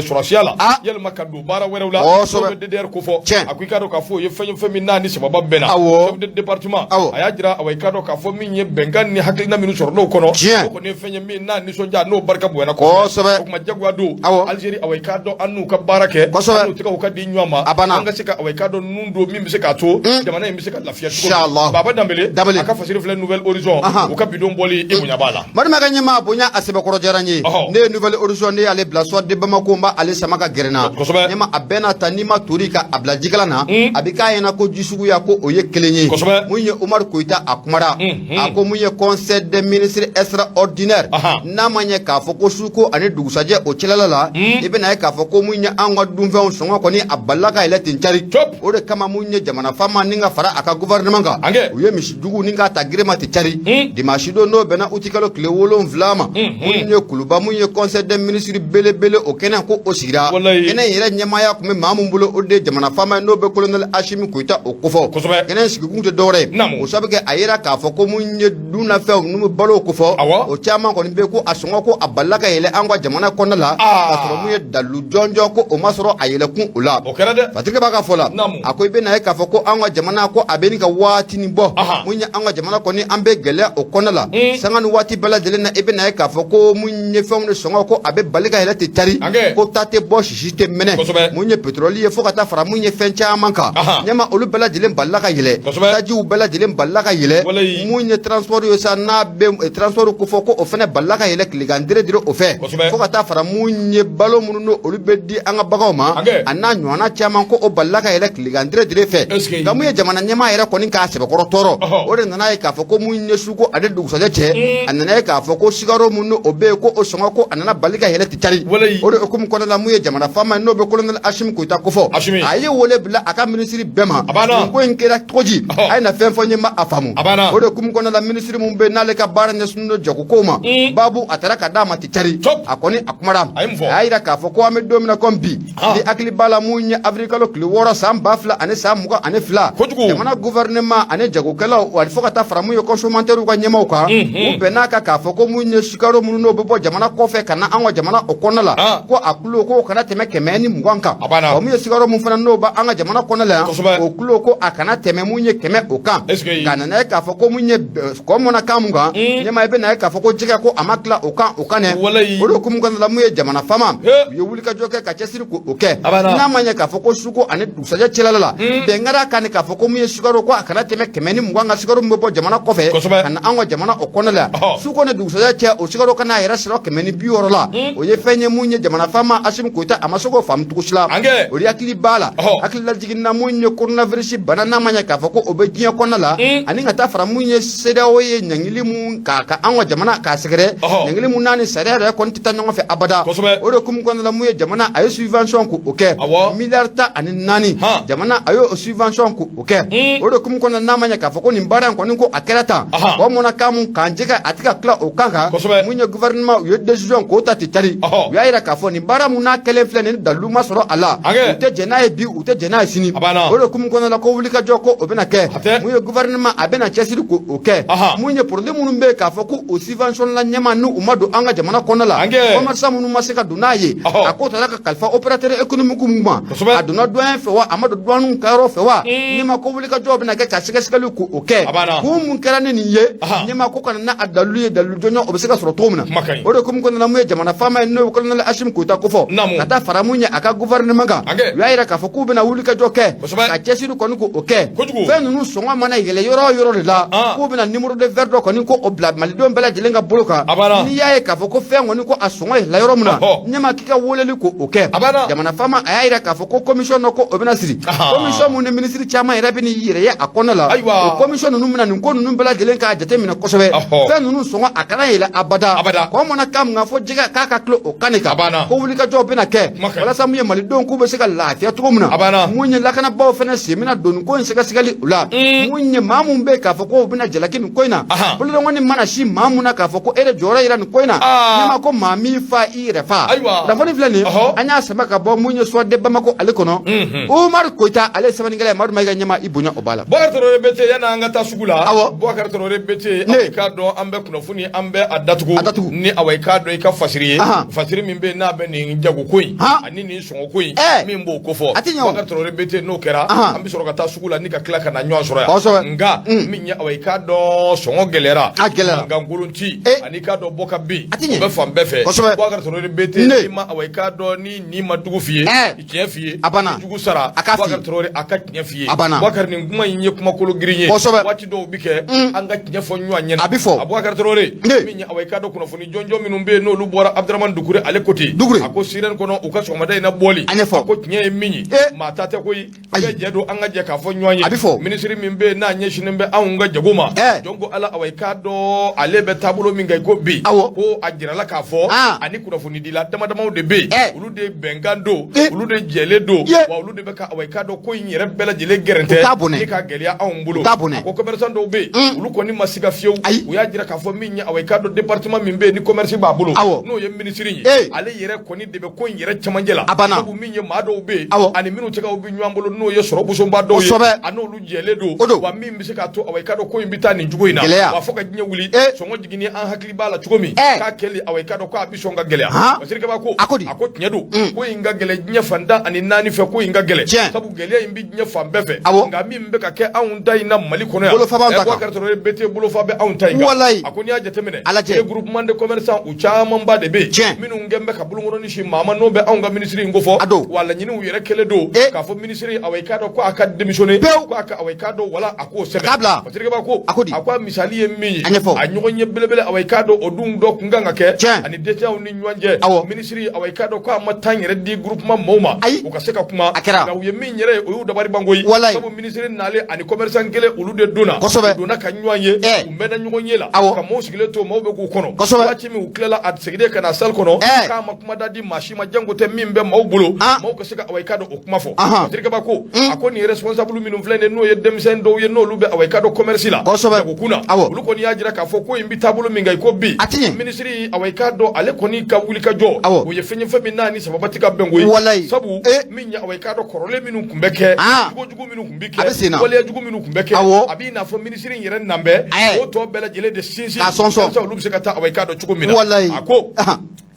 sɔrɔsiya la, yalima ka don baara wɛrɛw la, n'o bɛ DDR ko fɔ. A ko i k'a dɔn k'a fɔ o ye fɛn ye, fɛn min n'a ni sababa bɛnna. Chef de département, a y'a jira, awa, i k'a dɔn k'a fɔ min ye bɛnkan ni hakilina minnu sɔrɔ n'o kɔnɔ, o kɔni ye fɛn ye min n'a nisɔndiya n'o barika bonyana kosɛbɛ. O tuma jagoya don Algérie, awa, i k'a dɔn an n'u ka baara kɛ, an n'u tɛgɛw ka di ɲɔgɔn ma, A banna. an ka se ka, awa, i k'a dɔn nun don min bɛ se k'a to jamana in bɛ se ka lafiya cogo min. Inshallah. Baba Danbele, Danbele. a ka fasiri filɛ Nouvel Horizon, u ka bidon bɔli, i bonya b'a la. Balimakɛ ɲɛmaa, bonya a sɛbɛkɔrɔ diyara n ye. Ne ye Nouvel Horizon, ne y'ale bila Soir de Bamako, n b'ale sama ka gɛrɛ n na. Ɲɛma, a bɛɛ n'a ta, n'i ma tori ka a bila jikalan na, a bɛ k'a ɲɛna ko ji suguya ko o ye kelen ye. Mun ye Umaru Koyita, a kumara, a ko mun ye conseil des ministres extraordinaire, n'a ma ɲɛ k'a fɔ ko suko ani dugusajɛ o cɛlala la, i bɛna ye k'a fɔ ko mun ye an ka dunfɛnw sɔngɔ kɔni a balila ka yɛlɛ ten cari. O de kama mun ye jamana faama ni ka fara a ka gouvernement kan, u ye misijugu ni k'a ta girema ten cari. Dimanche don, n'o bɛnna uti kalo tile 7 ma, mun ye Kuluba, mun ye conseil des ministres belebele o kɛnɛ ko o sigira. Kɛnɛ in yɛrɛ ɲɛmaaya tun bɛ maa min bolo, o de ye jamana faama ye, n'o bɛ colonel Asimi Goyita o kofɔ. Kɛnɛ in sigikun tɛ dɔwɛrɛ ye, o sabu kɛ a yera k'a fɔ ko mun ye dunnafɛnw n'u bɛ balo kofɔ, o caman kɔni bɛ ko a sɔngɔ ko a balila ka yɛlɛ an ka jamana kɔnɔna la, k'a sɔrɔ mun ye dalu jɔnjɔn ko o ma sɔrɔ a yɛlɛkun o la. O kɛra dɛ. Fatigi b'a ka fɔ la, a ko i bɛna ye k'a fɔ ko an ka jamana ko a bɛ nin ka waati nin bɔ, mun ye an ka jamana kɔni an bɛ gɛlɛya o kɔnɔna la, sanga ni waati bɛɛ lajɛlen na, i bɛna ye k'a fɔ ko mun ye fɛnw de sɔngɔ ko a bɛ bali ka yɛlɛ ten cari, ko ta tɛ bɔ, sisi tɛ mɛnɛ. Mun ye pétrole ye, fo ka taa fara mun ye fɛn caman kan, ɲɛma, olu bɛɛ lajɛlen balila ka yɛlɛ, tajiw bɛɛ lajɛlen balila ka yɛlɛ. Mun ye transport ye sa, n'a bɛ transport kofɔ, ko o fana balila ka yɛlɛ tilegan dire dire o fɛ, fo ka taa fara mun ye balo minnu n'o olu bɛ di an ka baganw ma, a n'a ɲɔgɔnna caman, ko o balila ka yɛlɛ tilegan dire dire fɛ. Nka mun ye jamana ɲɛmaa yɛrɛ kɔni k'a sɛbɛkɔrɔ tɔɔrɔ, o de nana ye k'a fɔ ko mun ye suko ani dugusajɛ cɛ, a nana ye k'a fɔ ko sukaro mun n'o bɛ yen, ko o sɔngɔ ko a nana bali ka yɛlɛ ten cari. O de hukumu kɔnɔna la, mun ye jamana faama ye, n'o bɛ colonel Asimi Goyita kofɔ, a ye wele bila a ka minisiri bɛɛ ma. Nin ko in kɛra cogo di? A ye na fɛn fɔ n ye, n ma a faamu. O de hukumu kɔnɔna la, minisiri mun bɛ n'ale ka baara ɲɛsinnen don jagokow ma, baabu a taara ka d'a ma ten cari. A kɔni a kumara, a y'a yira k'a fɔ ko an bɛ don min na komi bi, ni hakili b'a la, mun ye avril kalo tile 6 san 2022, jamana gouvernement ani jagokɛlaw ani fo ka taa fara mun ye consommateurs ka ɲɛmaaw kan, u bɛnn'a kan k'a fɔ ko mun ye sukaro minnu n'o bɛ bɔ jamana kɔfɛ ka na an ka jamana o kɔnɔna la, ko a kulo k'o kana tɛmɛ 120 kan. Ɔ, mun ye sukaro mun fana n'o bɛ an ka jamana kɔnɔna la yan, o kulo ko a kana tɛmɛ mun ye 100 o kan. Nka a nana ye k'a fɔ ko mun ye kɔ mɔnna kan mun kan, ɲɛmaa, i bɛna ye k'a fɔ ko jɛgɛ ko a ma tila o kan o kan dɛ. O de hukumu kɔnɔna la, mun ye jamana faama, u ye wulikajɔ kɛ ka cɛsiri k'o kɛ. N'a ma ɲɛ k'a fɔ ko suko ani dugusajɛ cɛla la, bɛn kɛra kan k'a fɔ ko mun ye sukaro ko a kana tɛmɛ 120 kan, sukaro min bɛ bɔ jamana kɔfɛ ka na an ka jamana o kɔnɔna la, suko ni dugusajɛ cɛ, o sukaro kana a yɛrɛ sɔrɔ 160 la. O ye fɛn ye mun ye jamana faama Asimi Goyita a ma se k'o faamu cogo si la. O de hakili b'a la, hakili lajiginna mun ye coronavirus bana, n'a ma ɲɛ k'a fɔ ko o bɛ diɲɛ kɔnɔna la, ani ka taa fara mun ye CEDEAO ye ɲangili mun k'a ka an ka jamana k'a sɛgɛrɛ, ɲangili mun n'a ni sariya yɛrɛ kɔni tɛ taa ɲɔgɔn fɛ abada. O de hukumu kɔnɔna la, mun ye jamana a ye subvention k'o kɛ miliyari 14, jamana a y'o subvention k'o kɛ. O de hukumu kɔnɔna, n'a ma ɲɛ k'a fɔ ko nin baara in kɔni ko a kɛra tan, kɔ mɔnna kan mun kan, jɛgɛ a tɛ ka tila o kan kan, mun ye gouvernement u ye décision k'o ta ten cari. U y'a yira k'a fɔ nin baara mun n'a kɛlen filɛ nin, dalilu ma sɔrɔ a la, u tɛ jɛn n'a ye bi, u tɛ jɛn n'a ye sini. O de hukumu kɔnɔna la, ko wulikajɔ ko o bɛna kɛ. Mun ye gouvernement a bɛna cɛsiri k'o kɛ. Mun ye produit minnu bɛ yen k'a fɔ ko o subvention la ɲɛma n'u u ma don an ka jamana kɔnɔna la, commerçant minnu ma se ka don n'a ye, a ko taara ka kalifa opérateur économique mun ma, a donna douane fɛ wa, a ma don douane ka yɔrɔ fɛ wa, ɲɛma, ko wulikajɔ bɛna kɛ ka sɛgɛsɛgɛli k'o kɛ. Kun mun kɛra ni nin ye, ɲɛma, ko ka na n'a dalilu ye, dalilu jɔnjɔn o bɛ se ka sɔrɔ cogo min na. O de hukumu kɔnɔna la, mun ye jamana faama ye, n'o ye colonel Asimi Goyita kofɔ, ka taa fara mun ye a ka gouvernement kan, u y'a yira k'a fɔ k'u bɛna wulikajɔ kɛ ka cɛsiri kɔni k'o kɛ. Fɛn ninnu sɔngɔ mana yɛlɛ yɔrɔ o yɔrɔ de la, k'u bɛna numéro de vert dɔ kɔni ko o bila malidenw bɛɛ lajɛlen ka bolo kan. N'i y'a ye k'a fɔ ko fɛn kɔni ko a sɔngɔ yɛlɛla yɔrɔ min na, ɲɛma, k'i ka weleli k'o kɛ. Jamana faama a y'a yira k'a fɔ ko commission dɔ ko o o bɛna sigi commission mun ni minisiri caman yɛrɛ bɛ n'i yɛrɛ ye a kɔnɔna la. Ayiwa. O commission ninnu bɛna nin ko ninnu bɛɛ lajɛlen k'a jateminɛ kosɛbɛ. Fɛn ninnu sɔngɔ a kana yɛlɛ abada. Abada. Kɔn mana kan mun kan fɔ jɛgɛ k'a ka tulo o kan de kan. A banna. Ko wulikajɔw bɛna kɛ Kuma ka ɲi. walasa mun ye malidenw k'u bɛ se ka lafiya cogo min na. A banna. Mun ye lakanabaaw fana sen bɛna don nin ko in sɛgɛsɛgɛli u la. Mun ye maa mun bɛ yen k'a fɔ ko u bɛna jalaki nin ko in na. Bolodengɔnni mana si maa mun na k'a fɔ ko e de jɔyɔrɔ yira nin ko in na. Ne ma ko maa min fa i yɛrɛ fa. Ayiwa. Kunnafoni filɛ nin ye. An y'a sama ka bɔ mun ye Soir de Bamako ale kɔnɔ. Umaru Koyita ale ye sɛbɛnnikɛla ye. Madu Mayiga ɲɛma i bonya o b'a la. Boubacar Traoré BT, yanni an ka taa sugu la. Awɔ. Boubacar Traoré BT, Ne. aw k'a dɔn an bɛ kunnafoni, an bɛ a datugu. A datugu. Ni awa i k'a dɔn i ka fasiri ye. Fasiri min bɛ yen n'a bɛ nin jago ko in. Ani nin sɔngɔ ko in. Min b'o kofɔ. A tɛ ɲɛ o. Boubacar Traoré BT, n'o kɛra. An bɛ sɔrɔ ka taa sugu la ni ka tila ka na ɲɔgɔn sɔrɔ yan. Nka min ye awa i k'a dɔn sɔngɔ gɛlɛyara. A gɛlɛyara. Mankankolon ci. Ani i k'a dɔn bɔ ka bin. A tɛ ɲɛ. O bɛ fan bɛɛ fɛ. Boubacar Traoré BT. Ne. N'i ma awa i k'a dɔn ni nin ma dugu f'i ye. Tiɲɛ f'i ye. A banna. Jugu sara. A k'a f'i ye. Boubacar Traoré a ka tiɲɛ f'i ye. A banna. Boubacar, nin kuma in ye kumakolo girin ye. Waati dɔw bi kɛ an ka tiɲɛ fɔ ɲɔgɔn ɲɛna. A bɛ fɔ. A Boubacar Traoré. Ne. Min ye awa i k'a dɔn kunnafoni jɔnjɔn minnu bɛ yen n'olu bɔra Abdramane Doucouré ale côté. Doucouré. A ko sirène kɔnɔ u ka sɔgɔmada in na bɔli. A ɲɛfɔ. A ko tiɲɛ ye min ye. Maa ta tɛ koyi. Ayi. Bɛɛ jɛ don an ka jɛ k'a fɔ ɲɔgɔn ye. A bɛ fɔ. Minisiri min bɛ yen n'a ɲɛsinnen bɛ anw ka jago ma. Donc ala awa i k'a dɔn ale bɛ taabolo min kan i ko bi. Ko a jirala k'a fɔ. Ani kunnafonidila dama damaw de bɛ yen. Olu de bɛnkan don. Olu de jɛlen don. Wa olu de bɛ ka awa i k'a dɔn ko in yɛrɛ bɛɛ lajɛlen gɛrɛntɛ. U t'a bɔnɛ. Ni ka gɛlɛya anw bolo. U t'a bɔnɛ. A ko commerçant dɔw bɛ yen. Olu kɔni ma siga fiyewu. Ayi. U y'a jira k'a fɔ min ye awa i k'a dɔn département min bɛ yen ni commerce b'a bolo. N'o ye minisiri ye. Ale yɛrɛ kɔni de bɛ ko in yɛrɛ cɛmancɛ la. A banna. Sabu min ye maa dɔw bɛ yen. Ani minnu tɛgɛw bɛ ɲɔgɔn bolo n'o ye sɔrɔ bosonba dɔw ye. A n'olu jɛlen don. O don. Wa min bɛ se k'a to awa i k'a dɔn ko in bɛ taa nin cogo in na. Gɛlɛya. Wa fo ka diɲɛ wuli. Sɔngɔ jiginni an hakili b'a la cogo min. K'a kɛli awa i k'a dɔn k'a bɛ sɔn ka gɛlɛya. Wasiri Kaba ko. A ko di? A ko tiɲɛ don. Ko in ka gɛlɛn diɲɛ fan tan ani naani fɛ, ko in ka gɛlɛn. Sabu gɛlɛya in bɛ diɲɛ fan bɛɛ fɛ. Nka min bɛ ka kɛ anw ta in na Mali kɔnɔ yan. Bolofa b'anw ta kan. Boubacar Traoré BT, bolofa bɛ anw ta in kan. Walayi. A ko n'i y'a jateminɛ. A lajɛ. Groupement de commerçants u camanba de bɛ yen. Minnu kɛn bɛ ka bolonkɔnɔni si maa ma n'o bɛ anw ka minisiri in kofɔ. A don. Wa laɲiniw yɛrɛ kɛlen don. K'a fɔ minisiri awa i k'a dɔn ko a ka démissionner. Pewu. Ko a ka awa i k'a dɔn wala a k'o sɛbɛn. A k'a bila. Wasiri Kaba ko. A ko di? A ko a misali ye min ye. A ɲɛfɔ. A ɲɔgɔn ye belebele awa i k'a dɔn o dun dɔ kun kan ka kɛ. Ani DTA ni ɲɔgɔn cɛ. Minisiri awa i k'a dɔn ko a ma temps yɛrɛ di groupement mɔɔw ma. Ayi. U ka se ka kuma. A kɛra. Nka u ye min yɛrɛ ye o y'u dabali ban koyi. Walayi. Sabu minisiri nalen ani commerçant kelen olu de donna. U donna ka ɲɔgɔn ye. U mɛnna ɲɔgɔn ye la. Ka maaw sigilen to maaw bɛ k'u kɔnɔ. Waati min u tilala a seginnen ka na salle kɔnɔ. K'a ma kuma da di maa si ma janko tɛ min bɛ maaw bolo. Maaw ka se ka awa i k'a dɔn o kuma fɔ. Wasiri Kaba ko. A ko nin responsable minnu filɛ nin ye n'o ye denmisɛnnin dɔw ye n'olu bɛ awa i k'a dɔn commerce la. Jago kun na. Olu kɔni y'a jira k'a fɔ ko in bɛ taabolo min kan i ko bi. A tɛ ɲɛ. Minisiri awa i k'a dɔn ale kɔni ka wuli ka jɔ. O ye fɛn ye fɛn min n'a ni sababa tɛ ka bɛn koyi. Walayi. Sabu min ye awa i k'a dɔn kɔrɔlen minnu tun bɛ kɛ. Jogo jugu minnu tun bɛ A bɛ sen kɛ. na. Waleya jugu minnu tun bɛ kɛ. A b'i n'a fɔ minisiri in yɛrɛ nan bɛ. O tɔ bɛɛ lajɛlen de sinsin. K'a sɔnsɔn. Walasa olu bɛ se ka taa awa i k'a dɔn cogo min na. Walayi. A ko.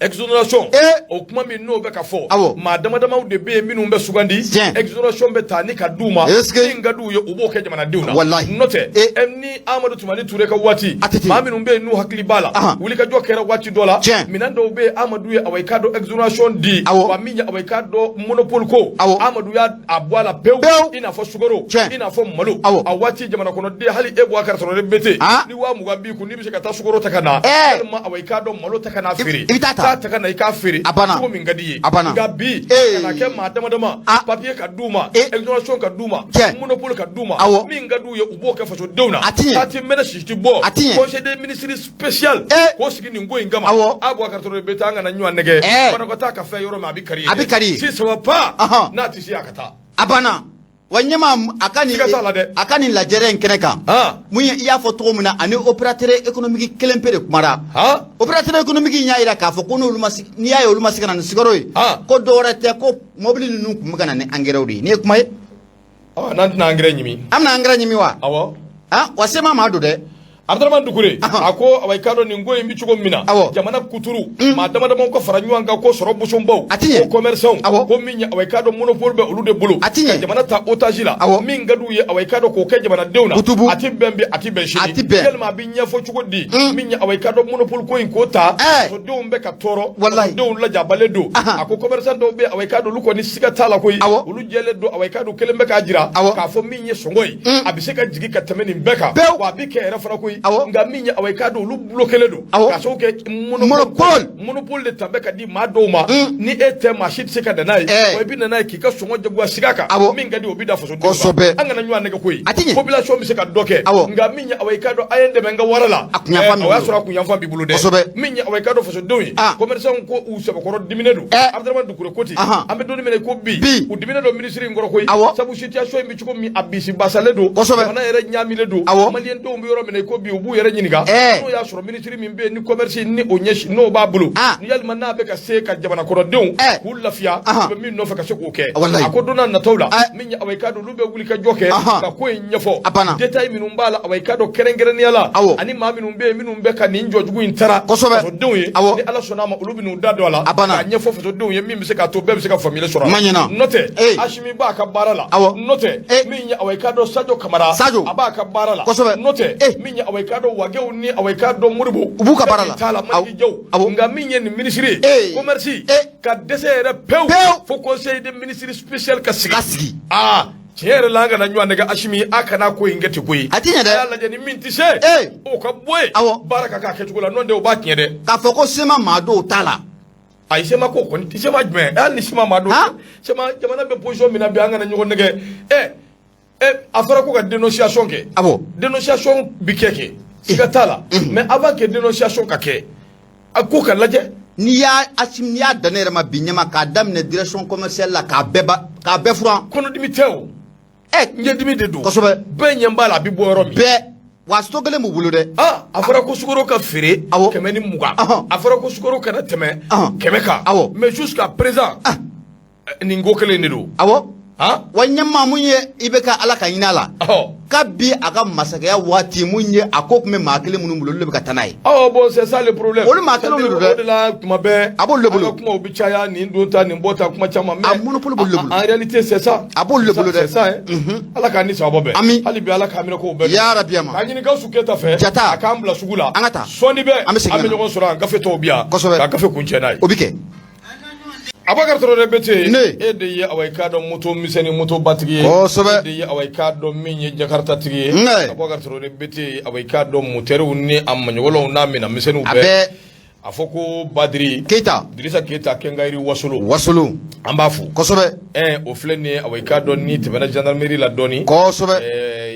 Exonération o kuma min n'o bɛ ka fɔ. Maa dama damaw de bɛ yen minnu bɛ sugandi. Exonération bɛ ta ni ka d'u ma. Est-ce que min ka d'u ye u b'o kɛ jamanadenw na. Walayi. N'o tɛ ni Amadu Tumani Ture ka waati. ATT. Maa minnu bɛ yen n'u hakili b'a la. Wulikajɔ kɛra waati dɔ la. Minɛn dɔw bɛ yen Amadu ye awa i k'a dɔn exonération di. Wa min ye awa i k'a dɔn monopole ko. Amadu y'a a bɔ a la pewu. I n'a fɔ sukaro. I n'a fɔ malo. A waati jamana kɔnɔden hali e Boubacar Traoré BT. Ni 20,000 b'i kun n'i bɛ se ka taa sukaro ta ka na. Walima awa i k'a dɔn malo ta ka na feere. I bɛ taa ta. Ta ka na i k'a feere. A banna. Cogo min ka di i ye. A banna. Nka bi. Ka na kɛ maa dama dama. Papier ka d'u ma. Exonération ka d'u ma. Monopole ka d'u ma. Min ka d'u ye u b'o kɛ fasodenw na. A tɛ ɲɛ. Taa ti mɛnɛ si ti bɔ. A tɛ ɲɛ. Conseil des ministres spécial. K'o sigi nin ko in kama. A Boubacar Traoré BT an kana ɲɔgɔn nɛgɛ. Banakɔtaa ka fɛn yɔrɔ min a bɛ kari yen. A bɛ kari yen. Si ça va pas. N'a tɛ se a ka taa. A banna. Wa ɲɛma a ka nin Siga t'a la dɛ. a ka nin lajɛrɛ in kɛnɛ kan. Mun ye i y'a fɔ cogo min na ani opérateur économique kelen pe de kumara. Opérateur économique in y'a jira k'a fɔ ko n'olu ma se n'i y'a ye olu ma se ka na ni sukaro ye. Ko dɔwɛrɛ tɛ ko mobili ninnu tun bɛ ka na ni engrais de ye. Nin ye kuma ye. N'an tɛna engrais ɲimi. An bɛna engrais ɲimi wa? Awɔ. Wa sema maa don dɛ. Abdramane Doucouré a ko awa i k'a dɔn nin ko in bɛ cogo min na jamana kuturu maa dama damaw ka fara ɲɔgɔn kan ko sɔrɔ bosonbaw ko commerçants ko min ye awa i k'a dɔn monopole bɛ olu de bolo A tɛ ɲɛ. ka jamana ta otage la min ka d'u ye awa i k'a dɔn k'o kɛ jamanadenw na Butubu. a tɛ bɛn bi a tɛ bɛn sini A tɛ bɛn. yalima a bɛ ɲɛfɔ cogo di min ye awa i k'a dɔn monopole ko in k'o ta fasodenw bɛ ka tɔɔrɔ Walayi. fasodenw lajabalen don a ko commerçant dɔw bɛ yen awa i k'a dɔn olu kɔni siga t'a la koyi olu jɛlen don awa i k'a dɔn kelen bɛ k'a jira k'a fɔ min ye sɔngɔ ye a bɛ se ka jigin ka tɛmɛ nin bɛɛ kan Pewu. wa a bɛ kɛ yɛrɛ fana koyi commerce nka min ye awa i k'a dɔn olu bloquélen don k'a sababu kɛ monopole monopole de ta bɛ ka di maa dɔw ma ni e tɛ maa si tɛ se ka na n'a ye wa i bɛ na n'a ye k'i ka sɔngɔ jagoya sigi a kan min ka di o bɛ da fasodenw kan an kana ɲɔgɔn nɛgɛn koyi population bɛ se ka dɔ kɛ nka min ye awa i k'a dɔn a ye n dɛmɛ n ka wara la o y'a sɔrɔ a kunyanfan b'i bolo dɛ min ye awa i k'a dɔn fasodenw ye commerçant ko u sɛbɛkɔrɔ diminen don Abdramane Doucouré ko ten an bɛ don min na i ko bi u diminen don ministre in kɔrɔ koyi sabu situation in bɛ cogo min a bisi basalen don jamana yɛrɛ ɲaamilen don maliyɛn denw bɛ yɔrɔ min na i ko bi u b'u yɛrɛ ɲininka n'o y'a sɔrɔ ministre min bɛ yen ni commerce ni o ɲɛsin n'o b'a bolo ni yalima n'a bɛ ka se ka jamana kɔnɔdenw k'u lafiya u bɛ min nɔfɛ ka se k'o kɛ a ko don n'a nataw la min ye awa i k'a dɔn olu bɛ wuli ka jɔ kɛ ka ko in ɲɛfɔ détail minnu b'a la awa i k'a dɔn kɛrɛnkɛrɛnnenya la ani maa minnu bɛ yen minnu bɛ ka nin jɔjugu in tara fasodenw ye ni Ala sɔnna a ma olu bɛn'u da don a la k'a ɲɛfɔ fasodenw ye min bɛ se k'a to bɛɛ bɛ se ka faamuyali sɔrɔ a la n'o tɛ Asimi b'a ka baara la n'o tɛ min ye awa i k'a dɔn Sadio Kamara a b'a ka baara la n'o tɛ min ye awa i k'a dɔn Wagew ni awa i k'a dɔn Modibo u b'u ka baara la t'a la Maliki Jaw nka min ye nin minisiri ye commerce ka dɛsɛ yɛrɛ pewu fo conseil des ministres spécial ka sigi aa tiɲɛ yɛrɛ la an kana ɲɔgɔn nɛgɛn Asimi a kana ko in kɛ ten koyi a ti ɲɛ dɛ a y'a lajɛ ni min tɛ se o ka bɔ yen baara ka k'a kɛcogo la n'o tɛ o b'a tiɲɛ dɛ k'a fɔ ko CMA maa dɔw t'a la ayi CMA ko kɔni CMA jumɛn hali ni CMA maa dɔw CMA jamana bɛ position min na bi an kana ɲɔgɔn nɛgɛn a fɔra ko ka dénonciation kɛ dénonciation bi kɛ siga t'a la mais avant que dénonciation ka kɛ a ko ka lajɛ n'i y'a Asimi n'i y'a dan ne yɛrɛ ma bi ɲɛma k'a daminɛ direction commerciale la k'a bɛɛ ba k'a bɛɛ furan kɔnɔdimi tɛ o ɲɛdimi de don kosɛbɛ bɛɛ ɲɛ b'a la a bɛ bɔ yɔrɔ min bɛɛ wa so kelen b'u bolo dɛ a fɔra ko sukaro ka feere 120 a fɔra ko sukaro kana tɛmɛ 100 kan mais jusqu'à présent nin ko kelen de don wa ɲɛmaa mun ye i bɛ ka Ala ka hinɛ a la kabi a ka masakɛya waati mun ye a ko tun bɛ maa kelen minnu bolo olu de bɛ ka taa n'a ye bon c'est ça le problème olu maa kelenw de don dɛ o de la tuma bɛɛ a b'olu de bolo an ka kumaw bɛ caya nin don ta nin bɔ ta kuma caman mais a monopole b'olu de bolo en réalité c'est ça a b'olu de bolo dɛ c'est ça hein Ala k'an ni sababa bɛn ami hali bi Ala k'an minɛ kow bɛɛ ya rabi ama k'a ɲini Gawusu Keyita fɛ jata a k'an bila sugu la an ka taa sɔɔni bɛ an bɛ segin an bɛ ɲɔgɔn sɔrɔ yan gafe tɔw bi yan kosɛbɛ ka gafe kuncɛ n'a ye o bɛ kɛ Abubakar Traoré Bete ne e de ye awa i k'a dɔn moto misɛnnin moto batigi ye kosɛbɛ e de ye awa i k'a dɔn min ye Jakarta tigi ye Abubakar Traoré Bete awa i k'a dɔn motɛriw ni a maɲɔgɔlɔnw n'a minɛn misɛnninw bɛɛ a fɔ ko Badiri Keyita Dirisa Keyita Kɛnkayiri Wasolo Wasolo an b'a fo kosɛbɛ o filɛ nin ye awa i k'a dɔn n'i tɛmɛna gendarmerie la dɔɔni kosɛbɛ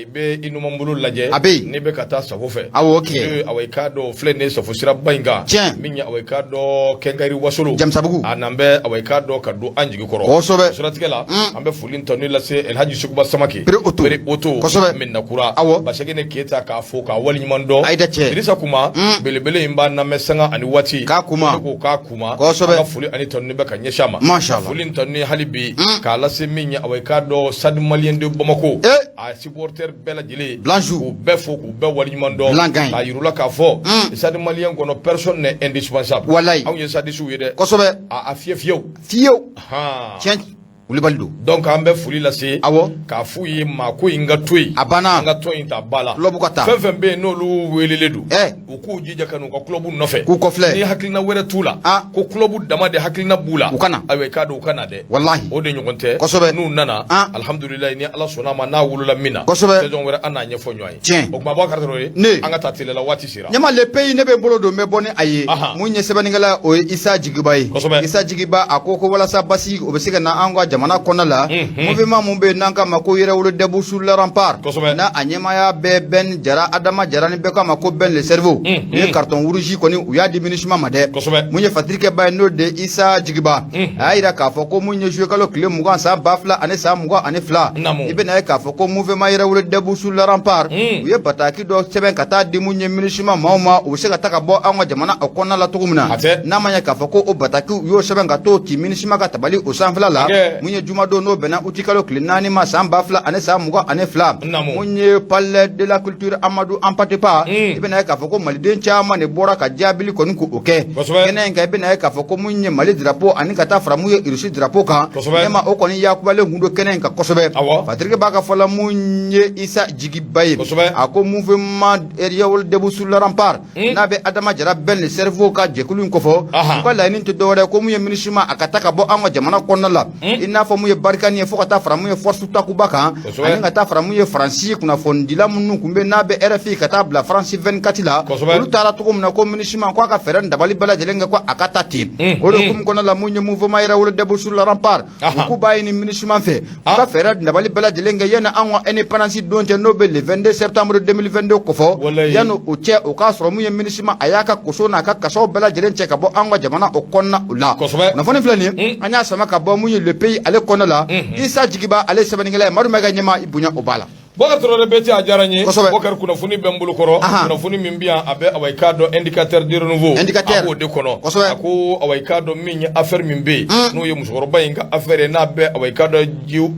i bɛ i numanbolo lajɛ a bɛ yen n'i bɛ ka taa Safo fɛ awɔ kɛ awa i k'a dɔn o filɛ nin ye Safo siraba in kan tiɲɛ min ye awa i k'a dɔn Kɛnkayiri Wasolo Jamisabugu a n'an bɛ awa i k'a dɔn ka don an jigi kɔrɔ kosɛbɛ o siratigɛ la an bɛ foli ni tanuni lase Elhaji Seguba Samake Pere Oto Pere Oto kosɛbɛ Minakura awɔ Basegene Keyita k'a fo k'a waleɲuman dɔn Ayida cɛ Dirisa Kuma belebele in b'a lamɛn sanga ani waati k'a kuma ne ko k'a kuma kosɛbɛ an ka foli ani tanuni bɛ ka ɲɛsin a ma Masha Allah foli ni tanuni hali bi k'a lase min ye awa i k'a dɔn Stade Malien de Bamako a supporter bɛɛ lajɛlen Blanchou k'u bɛɛ fo k'u bɛɛ waleɲuman dɔn Blanc k'a yir'u la k'a fɔ Stade Malien kɔnɔ personne n'est indispensable walayi anw ye stadisiw ye dɛ kosɛbɛ a fiyɛ fiyewu fiyewu tiɲɛ wulibali don donc an bɛ foli lase awɔ k'a f'u ye maa ko in ka to yen a banna an ka tɔn in ta ba la club ka taa fɛn fɛn bɛ yen n'olu welelen don u k'u jija ka n'u ka club nɔfɛ k'u kɔfilɛ ni hakilina wɛrɛ t'u la ko club dama de hakilina b'u la u ka na ayiwa i k'a dɔn u ka na dɛ walahi o de ɲɔgɔn tɛ kosɛbɛ n'u nana alihamudulilayi ni Ala sɔnna a ma n'a wolola min na kosɛbɛ saison wɛrɛ an n'a ɲɛfɔ ɲɔgɔn ye tiɲɛ o tuma Abubakar Traoré ne an ka taa teliya la waati sera ɲama le pays ne bɛ n bolo don n bɛ bɔ ni a ye mun ye sɛbɛnnikɛla o ye Isa Jigiba ye kosɛbɛ Isa Jigiba a ko ko walasa basigi o bɛ se ka na an ka jamana kɔnɔna la mouvement mun bɛ yen n'an k'a ma ko Yɛrɛwolo debout sur le rempart kosɛbɛ n'a a ɲɛmaaya bɛ Ben Jara Adama Jara ni bɛɛ k'a ma ko Ben le cerveau u ye carton rouge kɔni u y'a di MINUSMA ma dɛ kosɛbɛ mun ye fatirikɛba ye n'o de Isa Jigiba a y'a jira k'a fɔ ko mun ye juillet kalo tile 20 san 2022 i bɛna ye k'a fɔ ko mouvement Yɛrɛwolo debout sur le rempart u ye bataki dɔ sɛbɛn ka taa di mun ye MINUSMA maaw ma u bɛ se ka taa ka bɔ anw ka jamana o kɔnɔna la cogo min na n'a ma ɲɛ k'a fɔ ko o bataki u y'o sɛbɛn ka t'o ci MINUSMA ka tabali o sanfɛla la mun ye jumadon n'o bɛnna uti kalo tile 4 ma san 2022 mun ye palais de la culture Amadou Hampâté Bâ i bɛna ye k'a fɔ ko maliden caman de bɔra ka jaabili kɔni k'o kɛ kɛnɛ in kan i bɛna ye k'a fɔ ko mun ye Mali drapeau ani ka taa fara mun ye Russie drapeau kan ne ma o kɔni yakubalen kun don kɛnɛ in kan kosɛbɛ Patrick b'a ka fɔ la mun ye Isa Jigiba ye a ko mouvement Yɛrɛwolo debout sur le rempart n'a bɛ Adama Jara Ben le cerveau ka jɛkulu in kofɔ u ka laɲini tɛ dɔwɛrɛ ko mun ye MINUSMA a ka taa ka bɔ an ka jamana kɔnɔna la i n'a fɔ mun ye Barkhane ye, fo ka taa fara mun ye Force Takuba kan, ani ka taa fara mun ye Faransi kunnafonidila minnu tun bɛ n'a bɛ RFI ka taa bila France 24 la, olu taara cogo min na, ko MINUSMA ko a ka fɛɛrɛ dabali bɛɛ lajɛlen kɛ ko a ka taa ten. O de hukumu kɔnɔna la, mun ye Mouvement Yɛrɛwolo Debout sur le Rempart, u k'u b'a ɲini MINUSMA fɛ, u ka fɛɛrɛ dabali bɛɛ lajɛlen kɛ yanni an ka indépendance don cɛ, n'o bɛ le 22 septembre 2022 kofɔ. Yanni o cɛ, o k'a sɔrɔ mun ye MINUSMA, a y'a ka koso n'a ka kasaw bɛɛ lajɛlen cɛ ka bɔ an ka jamana o kɔnɔna o la. Kunnafoni filɛ nin ye, an y'a sama ka bɔ mun ye Le Pays ale kɔnɔna la. Isa Jigiba ale sɛbɛnnikɛla ye. Madu Mayiga ɲɛma, i bonya o b'a la. Bɔkari Tarawele Bete, a diyara n ye. Bɔkari, kunnafoni bɛ n bolo kɔrɔ. Kunnafoni min bɛ yan, a bɛ, awa, i k'a dɔn, Indicateur du Renouveau. Indicateur. A b'o de kɔnɔ. A ko, awa, i k'a dɔn, min ye affaire min bɛ yen, n'o ye musokɔrɔba in ka affaire ye, n'a bɛ, awa, i k'a dɔn,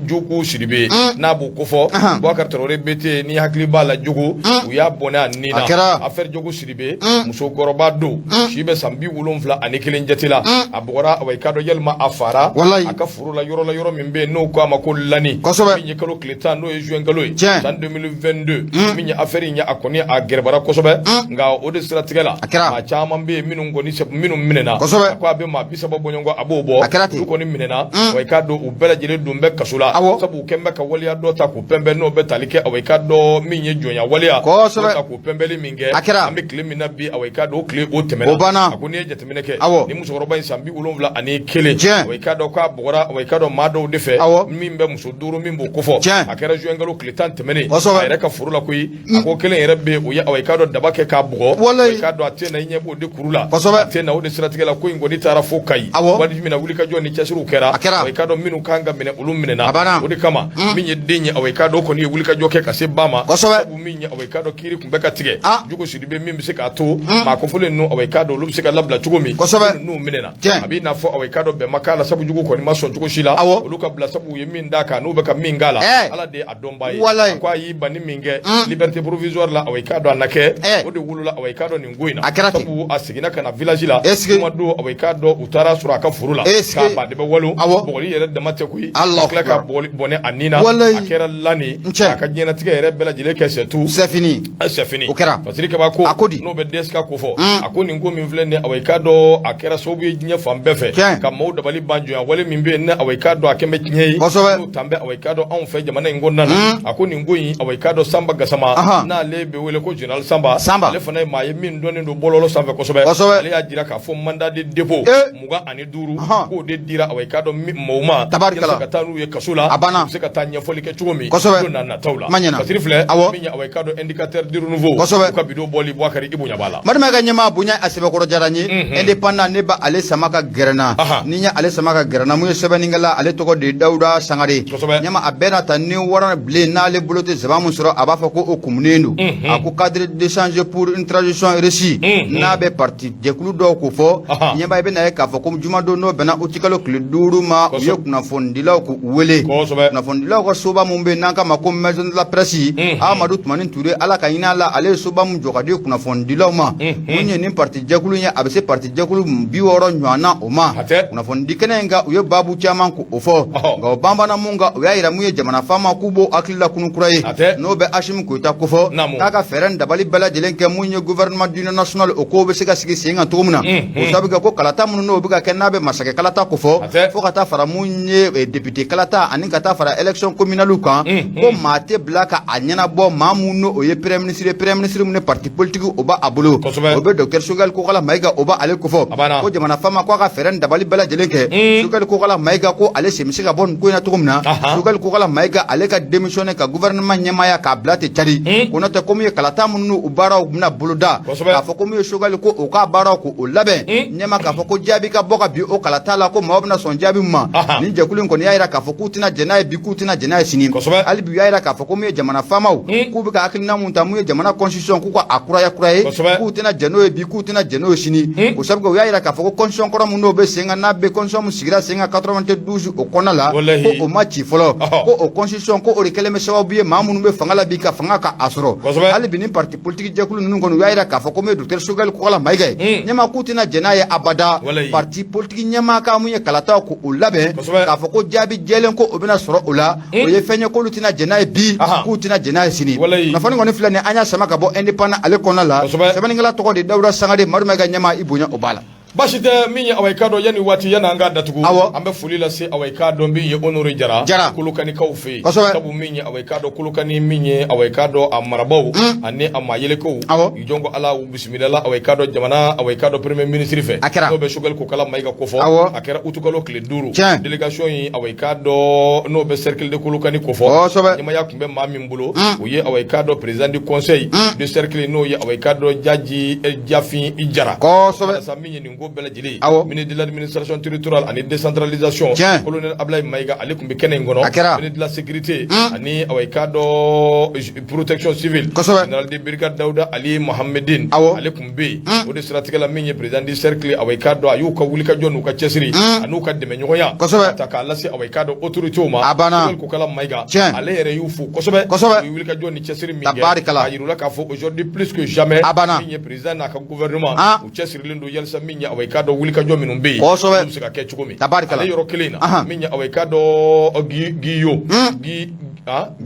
Jogo Sidibe, n'a b'o kofɔ. Bɔkari Tarawele Bete, ni hakili b'a la, Jogo, u y'a bɔnɛ a ni na. A kɛra. Affaire Jogo Sidibe, musokɔrɔba don, si bɛ san 71 jate la. A bugɔra, awa, i k'a dɔn, yalima a fara a ka foro la, yɔrɔ la, yɔrɔ min bɛ yen n'o ko a ma ko Lani. Min ye kalo tile 10, n'o ye juin kalo ye, san 2022, min ye affaire in ye, a kɔni a gɛrɛbara kosɛbɛ. Nka o de siratigɛ la, maa caman bɛ yen minnu kɔni minnu minɛna. A ko a bɛ maa 30 bɔɲɔgɔn, a b'o bɔ. Olu kɔni minɛna, wa i k'a dɔn, u bɛɛ lajɛlen don bɛ kaso la, sabu u kɛn bɛ ka waleya dɔ ta k'u pɛnpɛn, n'o bɛ tali kɛ, awa, i k'a dɔn, min ye jɔnya waleya ta k'u pɛnpɛnli min kɛ. An bɛ tile min na bi, awa, i k'a dɔn, o tile o tɛmɛna. A ko n'i ye jateminɛ kɛ, ni musokɔrɔba in san 71, wa i k'a dɔn k'a bugɔra, wa i k'a dɔn, maa dɔw de fɛ min bɛ muso duuru min b'o kofɔ. A kɛra juin kalo tile 10 tɛmɛnen, a yɛrɛ ka foro la koyi. A ko kelen yɛrɛ bɛ yen, o ye, awa, i k'a dɔn, daba kɛ k'a bugɔ. I k'a dɔn, a tɛ na, i ɲɛ b'o de kuru la, a tɛ na. O de siratigɛ la, ko in kɔni taara fo Kayi. Waati min na wulikajɔ ni cɛsiriw kɛra, wa i k'a dɔn, minnu kan ka minɛ, olu minɛna. O de kama, min ye den ye, awa, i k'a dɔn, o kɔni ye wulikajɔ kɛ ka se ba ma, sabu min ye, awa, i k'a dɔn, kiiri tun bɛ ka tigɛ Jogo Sidibe, min bɛ se k'a to maa kofɔlen ninnu, awa, i k'a dɔn, olu bɛ se ka labila cogo min. N'u minɛna, a b'i n'a fɔ, awa, i k'a dɔn, bɛn ma k'a la, sabu Jogo kɔni ma sɔn cogo si la olu ka bila, sabu u ye min d'a kan, n'u bɛ ka min k'a la, Ala de ye a dɔnbaa ye. A ko a y'i ban ni min kɛ liberté provisoire la, awa, i k'a dɔn, a na kɛ o de wolola, awa, i k'a dɔn, nin ko in na, sabu a seginna ka na village la kuma don, awa, i k'a dɔn, u taara sɔrɔ a ka foro la k'a ba de bɛ walo. Bugɔli yɛrɛ dama tɛ koyi, ka tila ka bɔnɛ a ni na. A kɛra Lani, a ka diɲɛlatigɛ yɛrɛ bɛɛ lajɛlen kɛ c'est tout. C'est fini. C'est fini. O kɛra. Fasiri Kaba ko. A ko di? N'o bɛ DSK ko fɔ, a ko nin ko min filɛ nin, awa, i k'a dɔn, a kɛra sababu ye diɲɛ fan bɛɛ fɛ ka maaw dabali ban, jɔnya wale min bɛ yen ne, awa, i k'a dɔn, a kɛn bɛ tiɲɛ ye, n'o tan bɛ, awa, i k'a dɔn, anw fɛ jamana in kɔnɔna na. A ko nin ko in, awa, i k'a dɔn, Sanba Gasama, n'ale bɛ wele ko général Sanba, ale fana ye maa ye min dɔnnen don bɔlɔlɔ sanfɛ kosɛbɛ. Ale y'a jira k'a fɔ mandat de dépôt 25, k'o de dira, awa, i k'a dɔn, maaw ma ka taa n'u ye kaso la, a banna, u bɛ se ka taa ɲɛfɔli kɛ cogo min don na nataw la. Fasiri filɛ, min ye, awa, i k'a dɔn, Indicateur du Renouveau, u ka bidon bɔli, Bubakari, i bonya b'a la. Madama ka ɲɛmaa bonya a sɛbɛkɔrɔ diyara n ye. Indépendant, ne ba ale sama ka gɛrɛ n na. Ni n ye ale sama ka gɛrɛ n na, mun ye sɛbɛnnikɛla, ale tɔgɔ de ye Dawuda Sangare. Ɲɛma, a bɛɛ n'a ta, ni wara bilen n'ale bolo tɛ zaban min sɔrɔ, a b'a fɔ ko o kumunen don. A ko cadre d'échange pour une transition réussie, n'a bɛ parti jɛkulu dɔw ko fɔ. Ɲɛba, i bɛna ye k'a fɔ ko jumadon, n'o bɛnna utikalo tile 5 ma, u ye kunnafonidilaw k'u wele kunnafonidilaw ka soba min bɛ yen n'an k'a ma ko Maison de la Presse Amadu Tumani Ture, Ala ka hinɛ a la, ale ye soba min jɔ ka di kunnafonidilaw ma. Mun ye nin parti jɛkulu ye, a bɛ se parti jɛkulu 60 ɲɔgɔn na o ma. Kunnafonidi kɛnɛ in kan, u ye baabu caman k'o fɔ, nka o banbanna mun kan, u y'a yira mun ye jamana faama k'u b'o hakili la kunu kura ye, n'o bɛ Asimi Goyita kofɔ, k'a ka fɛɛrɛ ni dabali bɛɛ lajɛlen kɛ mun ye gouvernement d'union nationale, o kow bɛ se ka sigi sen kan cogo min na. O sabu kɛ ko kalata minnu n'o bɛ ka kɛ, n'a bɛ masakɛ kalata kofɔ, fo ka taa fara mun ye député kalata ani ka taa fara élection communale kan, ko maa tɛ bila ka a ɲɛnabɔ maa mun n'o ye premier ministre ye, premier ministre mun ni parti politique o b'a bolo, o bɛ docteur Choguel Kokala Mayiga, o b'ale kofɔ. Ko jamana faama ko a ka fɛɛrɛ ni dabali bɛɛ lajɛlen kɛ, Choguel Kokala Mayiga ko ale sen bɛ se ka bɔ nin ko in na cogo min na, Choguel Kokala Mayiga ale ka démissionner ka gouvernement ɲɛmaaya k'a bila ten cari. Ko n'o tɛ, ko min ye kalata minnu u baaraw bɛna boloda, k'a fɔ ko min ye Choguel ko o k'a baaraw ko o labɛn, ɲɛma k'a fɔ ko jaabi ka bɔ ka bin o kalata la, ko maaw bɛna sɔn jaabi min ma, nin jɛkulu in kɔni y'a jira k'a fɔ k'u tɛna jɛn n'a ye bi, k'u tɛna jɛn n'a ye sini. Hali bi u y'a jira k'a fɔ ko min ye jamana faamaw k'u bɛ ka hakilina mun ta, mun ye jamana constitution k'u ka a kuraya kura ye, k'u tɛna jɛn n'o ye bi, k'u tɛna jɛn n'o ye sini. O sabu kɛ u y'a jira k'a fɔ ko constitution kɔrɔ mun n'o bɛ sen kan, n'a bɛ constitution mun sigira sen kan 92 o kɔnɔna la, ko o ma ci fɔlɔ, ko o constitution ko o de kɛlen bɛ sababu ye maa minnu bɛ fanga la bi ka fanga ka a sɔrɔ. Hali bi ni parti politique jɛkulu ninnu kɔni, u y'a jira k'a fɔ ko min ye docteur Choguel Kokala Mayiga ye, ɲɛmaa, k'u tɛna jɛn n'a ye abada, parti politique ɲɛmaa ka mun ye kalataw ko o labɛn, k'a fɔ ko jaabi jɛlen ko o bɛna sɔrɔ o la, o ye fɛn ye k'olu tɛna jɛn n'a ye bi, k'u tɛna jɛn n'a ye sini. Kunnafoni kɔni filɛ nin, an y'a sama ka bɔ Indépendant ale kɔnɔna la. Sɛbɛnnikɛla tɔgɔ de Dawuda Sangare. Madu Mayiga ɲɛmaa, i bonya o b'a la. Basi tɛ. Min ye, awa, i k'a dɔn, yanni waati, yanni an k'a datugu, Awɔ. an bɛ foli lase, awa, i k'a dɔn, min ye Honore Jara, Jara. Kolokanikaw fɛ yen. Sabu min ye, awa, i k'a dɔn, Kolokani, min ye, awa, i k'a dɔn, a marabaw ani a maa yelekew, jɔn ko Ala, u bisimilala, awa, i k'a dɔn, jamana, awa, i k'a dɔn, premier ministre fɛ. A kɛra. N'o bɛ Choguel Kokala Mayiga kofɔ. A kɛra utukalo tile 5. Délégation in, awa, i k'a dɔn, n'o bɛ cercle de Kolokani kofɔ. Ɲɛmaaya tun bɛ maa min bolo, o ye, awa, i k'a dɔn, président du conseil de cercle, n'o ye, awa, i k'a dɔn, Jaji Jafin Jara. Walasa min ye nin ko bɛɛ lajɛlen ye, ministre de l'administration territoriale ani décentralisation, colonel Ablaye Mayiga, ale tun bɛ kɛnɛ in kɔnɔ. A kɛra. Ministre de la sécurité ani, awa, i k'a dɔn, protection civile, général de brigade Dawuda Ali Mohamedine, ale tun bɛ yen. O de siratigɛ la, min ye président du cercle, awa, i k'a dɔn, a y'u ka wulikajɔ n'u ka cɛsiri an'u ka dɛmɛɲɔgɔnya ka ta k'a lase, awa, i k'a dɔn, autorités ma. A banna. Choguel Kokala Mayiga, ale yɛrɛ y'u fo kosɛbɛ. U ye wulikajɔ ni cɛsiri min kɛ, Tabarikala. k'a yir'u la k'a fɔ aujourd'hui plus que jamais, A banna. min ye président n'a ka gouvernement, u cɛsirilen don yalisa min ye, awa, i k'a dɔn, wulikajɔ minnu bɛ yen, olu bɛ se ka kɛ cogo min. Tabarikala. Ale yɔrɔ kelen in na, min ye, awa, i k'a dɔn, Giyo Gi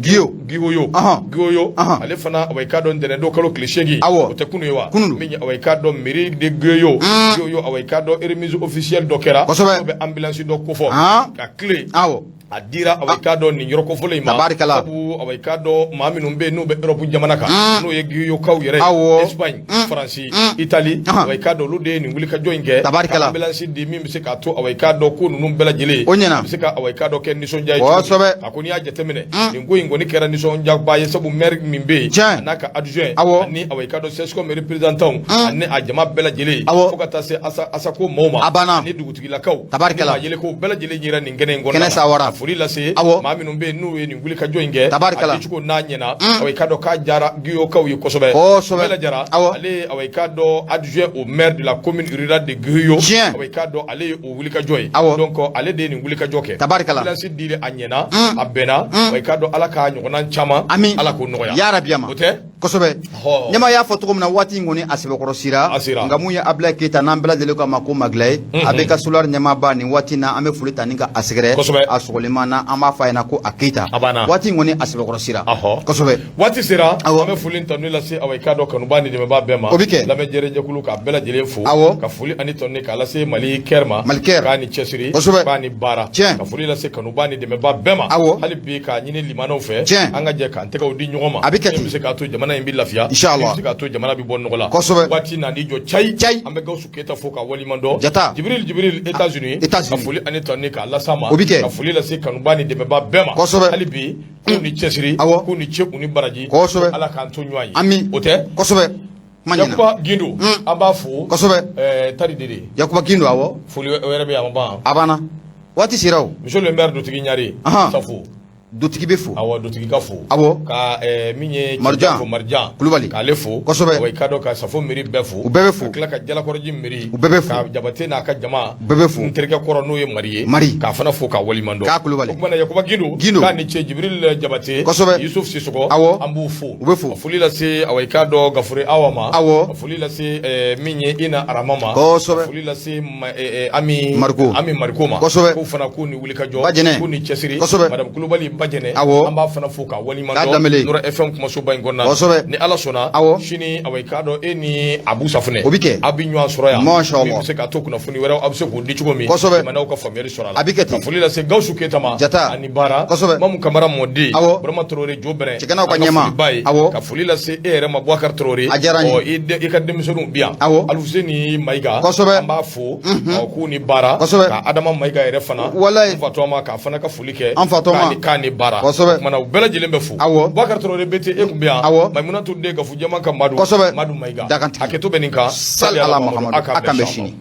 Giyo. Giyoyo, Giyoyo, ale fana, awa, i k'a dɔn, ntɛnɛn don kalo tile 8, Awɔ. o tɛ kunu ye wa? Kunu don. Min ye, awa, i k'a dɔn, mairie de Guiyo, Guiyo, awa, i k'a dɔn, remise officielle dɔ kɛra. N'o bɛ ambulance dɔ kofɔ ka tile a dira, awa, i k'a dɔn, nin yɔrɔ kofɔlen in ma. Tabarikala. Sabu, awa, i k'a dɔn, maa minnu bɛ yen n'u bɛ Europe jamana kan, n'o ye Guiyokaw yɛrɛ ye, Espagne, Faransi, Italie, awa, i k'a dɔn, olu de ye nin wulikajɔ in kɛ Tabarikala. ka ambulance di min bɛ se k'a to, awa, i k'a dɔn, ko ninnu bɛɛ lajɛlen O ɲɛna. a bɛ se ka, awa, i k'a dɔn, kɛ nisɔndiya ye cogo min. A ko n'i y'a jateminɛ, nin ko in kɔni kɛra nisɔndiyaba ye, sabu maire min bɛ yen, a n'a ka adjoint, ani, awa, i k'a dɔn, CSCOM représentant ani a jama bɛɛ lajɛlen, fo ka taa se ASACO maaw ma, A banna. ani dugutigilakaw, Tabarikala. ani maa yelekew bɛɛ lajɛlen yera nin kɛnɛ in kɔnɔna Kɛnɛ la. sawara. Ka foli lase maa minnu bɛ yen n'u ye nin wulikajɔ in kɛ. Tabarikala. A kɛcogo n'a ɲɛna, awa, i k'a dɔn k'a diyara Guiyokaw ye kosɛbɛ. Bɛɛ Jara, ale ye, awa, i k'a dɔn, adjoint au maire de la commune rurale de Guiyo, awa, i k'a dɔn, ale ye o wulikajɔ ye. Donc ale de ye nin wulikajɔ kɛ. Tabarikala. Ambulance dili, a ɲɛna, a bɛnna. Awa, i k'a dɔn, Ala k'a ɲɔgɔnna caman, Ami. Ala k'o nɔgɔya. Yarabi ama. O tɛ. Kosɛbɛ. Ɲɛma y'a fɔ cogo min na, waati in kɔni a sɛbɛkɔrɔ sira. A sera. Nka mun ye Ablaye Keyita, n'an bɛɛ lajɛlen ko a ma ko Magilaye, a bɛ ka solar ɲɛmaaba nin waati in na, an bɛ foli ta ni ka a sɛgɛrɛ. A sɔgɔlima na, an b'a fɔ a ɲɛna ko a Keyita. A banna. Waati in kɔni a sɛbɛkɔrɔ sira. Kosɛbɛ. Waati sera. An bɛ foli ni tanuni lase, awa, i k'a dɔn, kanubaa ni dɛmɛbaa bɛɛ ma. O bɛ kɛ. Lamɛnjɛrɛjɛkulu k'a bɛɛ lajɛlen fo. Ka foli ani tanuni k'a lase Mali Kɛri ma. Mali Kɛri. K'a ni cɛsiri. K'a ni baara. Ka foli lase kanubaa ni dɛmɛbaa bɛɛ ma. Hali bi k'a ɲini limanaw fɛ. An ka jɛ k'an tɛgɛw di ɲɔgɔn ma. A bɛ kɛ Min ten. bɛ se k'a to jamana in bɛ lafiya. Inshallah. Min bɛ se k'a to jamana bɛ bɔ nɔgɔ la. Waati nan'i jɔ cayi. Cayi. An bɛ Gawusu Keyita fo k'a waleɲuman dɔn. Jata. Jibril Jibril États-Unis. États-Unis. Ka foli ani tanuni k'a las'a ma. O bɛ kɛ. Ka foli lase kanubaa ni dɛmɛbaa bɛɛ ma. Hali bi k'u ni cɛsiri. K'u ni ce, u ni baraji. Ala k'an to ɲɔgɔn ye. Ami. O tɛ. Kosɛbɛ. Kuma ɲɛna. Yakuba Gindo, an b'a fo. Tari Dede. Yakuba Gindo, awɔ. Foli wɛrɛ bɛ yen, a ma ban. A banna. Waati sera o. Monsieur le maire dutigi Ɲare. Safo. Dutigi bɛ fo. Awɔ, dutigi ka fo. Ka min ye Marijan. fo, Marijan. Kulubali. K'ale fo. Awɔ, i k'a dɔn, ka Safo mairie bɛɛ fo. U bɛɛ bɛ fo. Ka tila ka Jalakɔrɔji mairie. U bɛɛ bɛ fo. Ka Jabate n'a ka jama. U bɛɛ bɛ fo. N terikɛ kɔrɔ n'o ye Mari ye. Mari. K'a fana fo k'a waleɲuman dɔn. K'a Kulubali. O kumana Yakuba Gindo. Gindo. K'a ni ce, Jibril Jabate. Yusuf Sisɔkɔ. An b'u fo. U bɛ fo. Ka foli lase, awa, i k'a dɔn, Gafure Awa ma. Ka foli lase min ye Ina Arama ma. Ka foli lase Ami Mariko. Ami Mariko ma. K'u fana k'u ni wulikajɔ. Bajɛnɛ. K'u ni cɛsiri. Madame Kulubali Bajɛnɛ. An b'a fana fo k'a waleɲuman K'a dɔn. Danbele. Nɔrɔ FM kumasoba in kɔnɔna na. Ni Ala sɔnna. Sini, awa, i k'a dɔn, e ni Abu Safunɛ. O bɛ kɛ. Aw bɛ ɲɔgɔn sɔrɔ yan. Masha Allah. Min bɛ se k'a to kunnafoni wɛrɛw, aw bɛ se k'o di cogo min. Jamanaw ka faamuyali sɔrɔ a la. A bɛ kɛ ten. Ka foli lase Gawusu Keyita ma. Jata. Ani baara. Mamu Kamara mɔden. Burama Traoré Jo Bɛrɛ. Cɛganaw ka An ka ɲɛmaa. foli b'a ye. Ka foli lase e yɛrɛ ma, Boubacar Traoré. A diyara n ye. Ɔ, i ka denmisɛnninw bi yan. Alfuseni Mayiga. An b'a fo. Ɔ, k'u ni baara. Ka Adama Mayiga yɛrɛ fana. Walayi. N fa tɔgɔma, k'a fana ka foli kɛ. An fa tɔgɔma. K'a ni baara. O kumana u bɛɛ lajɛlen bɛ fo. Boubacar Traoré BT, e tun bɛ yan. Mayimunatu den Gafu Jɛman ka Madu. Madu Mayiga. Dakantigi. Hakɛto bɛ nin kan. Sali ala Muhamadu. A k'an A k'an bɛn bɛn sini.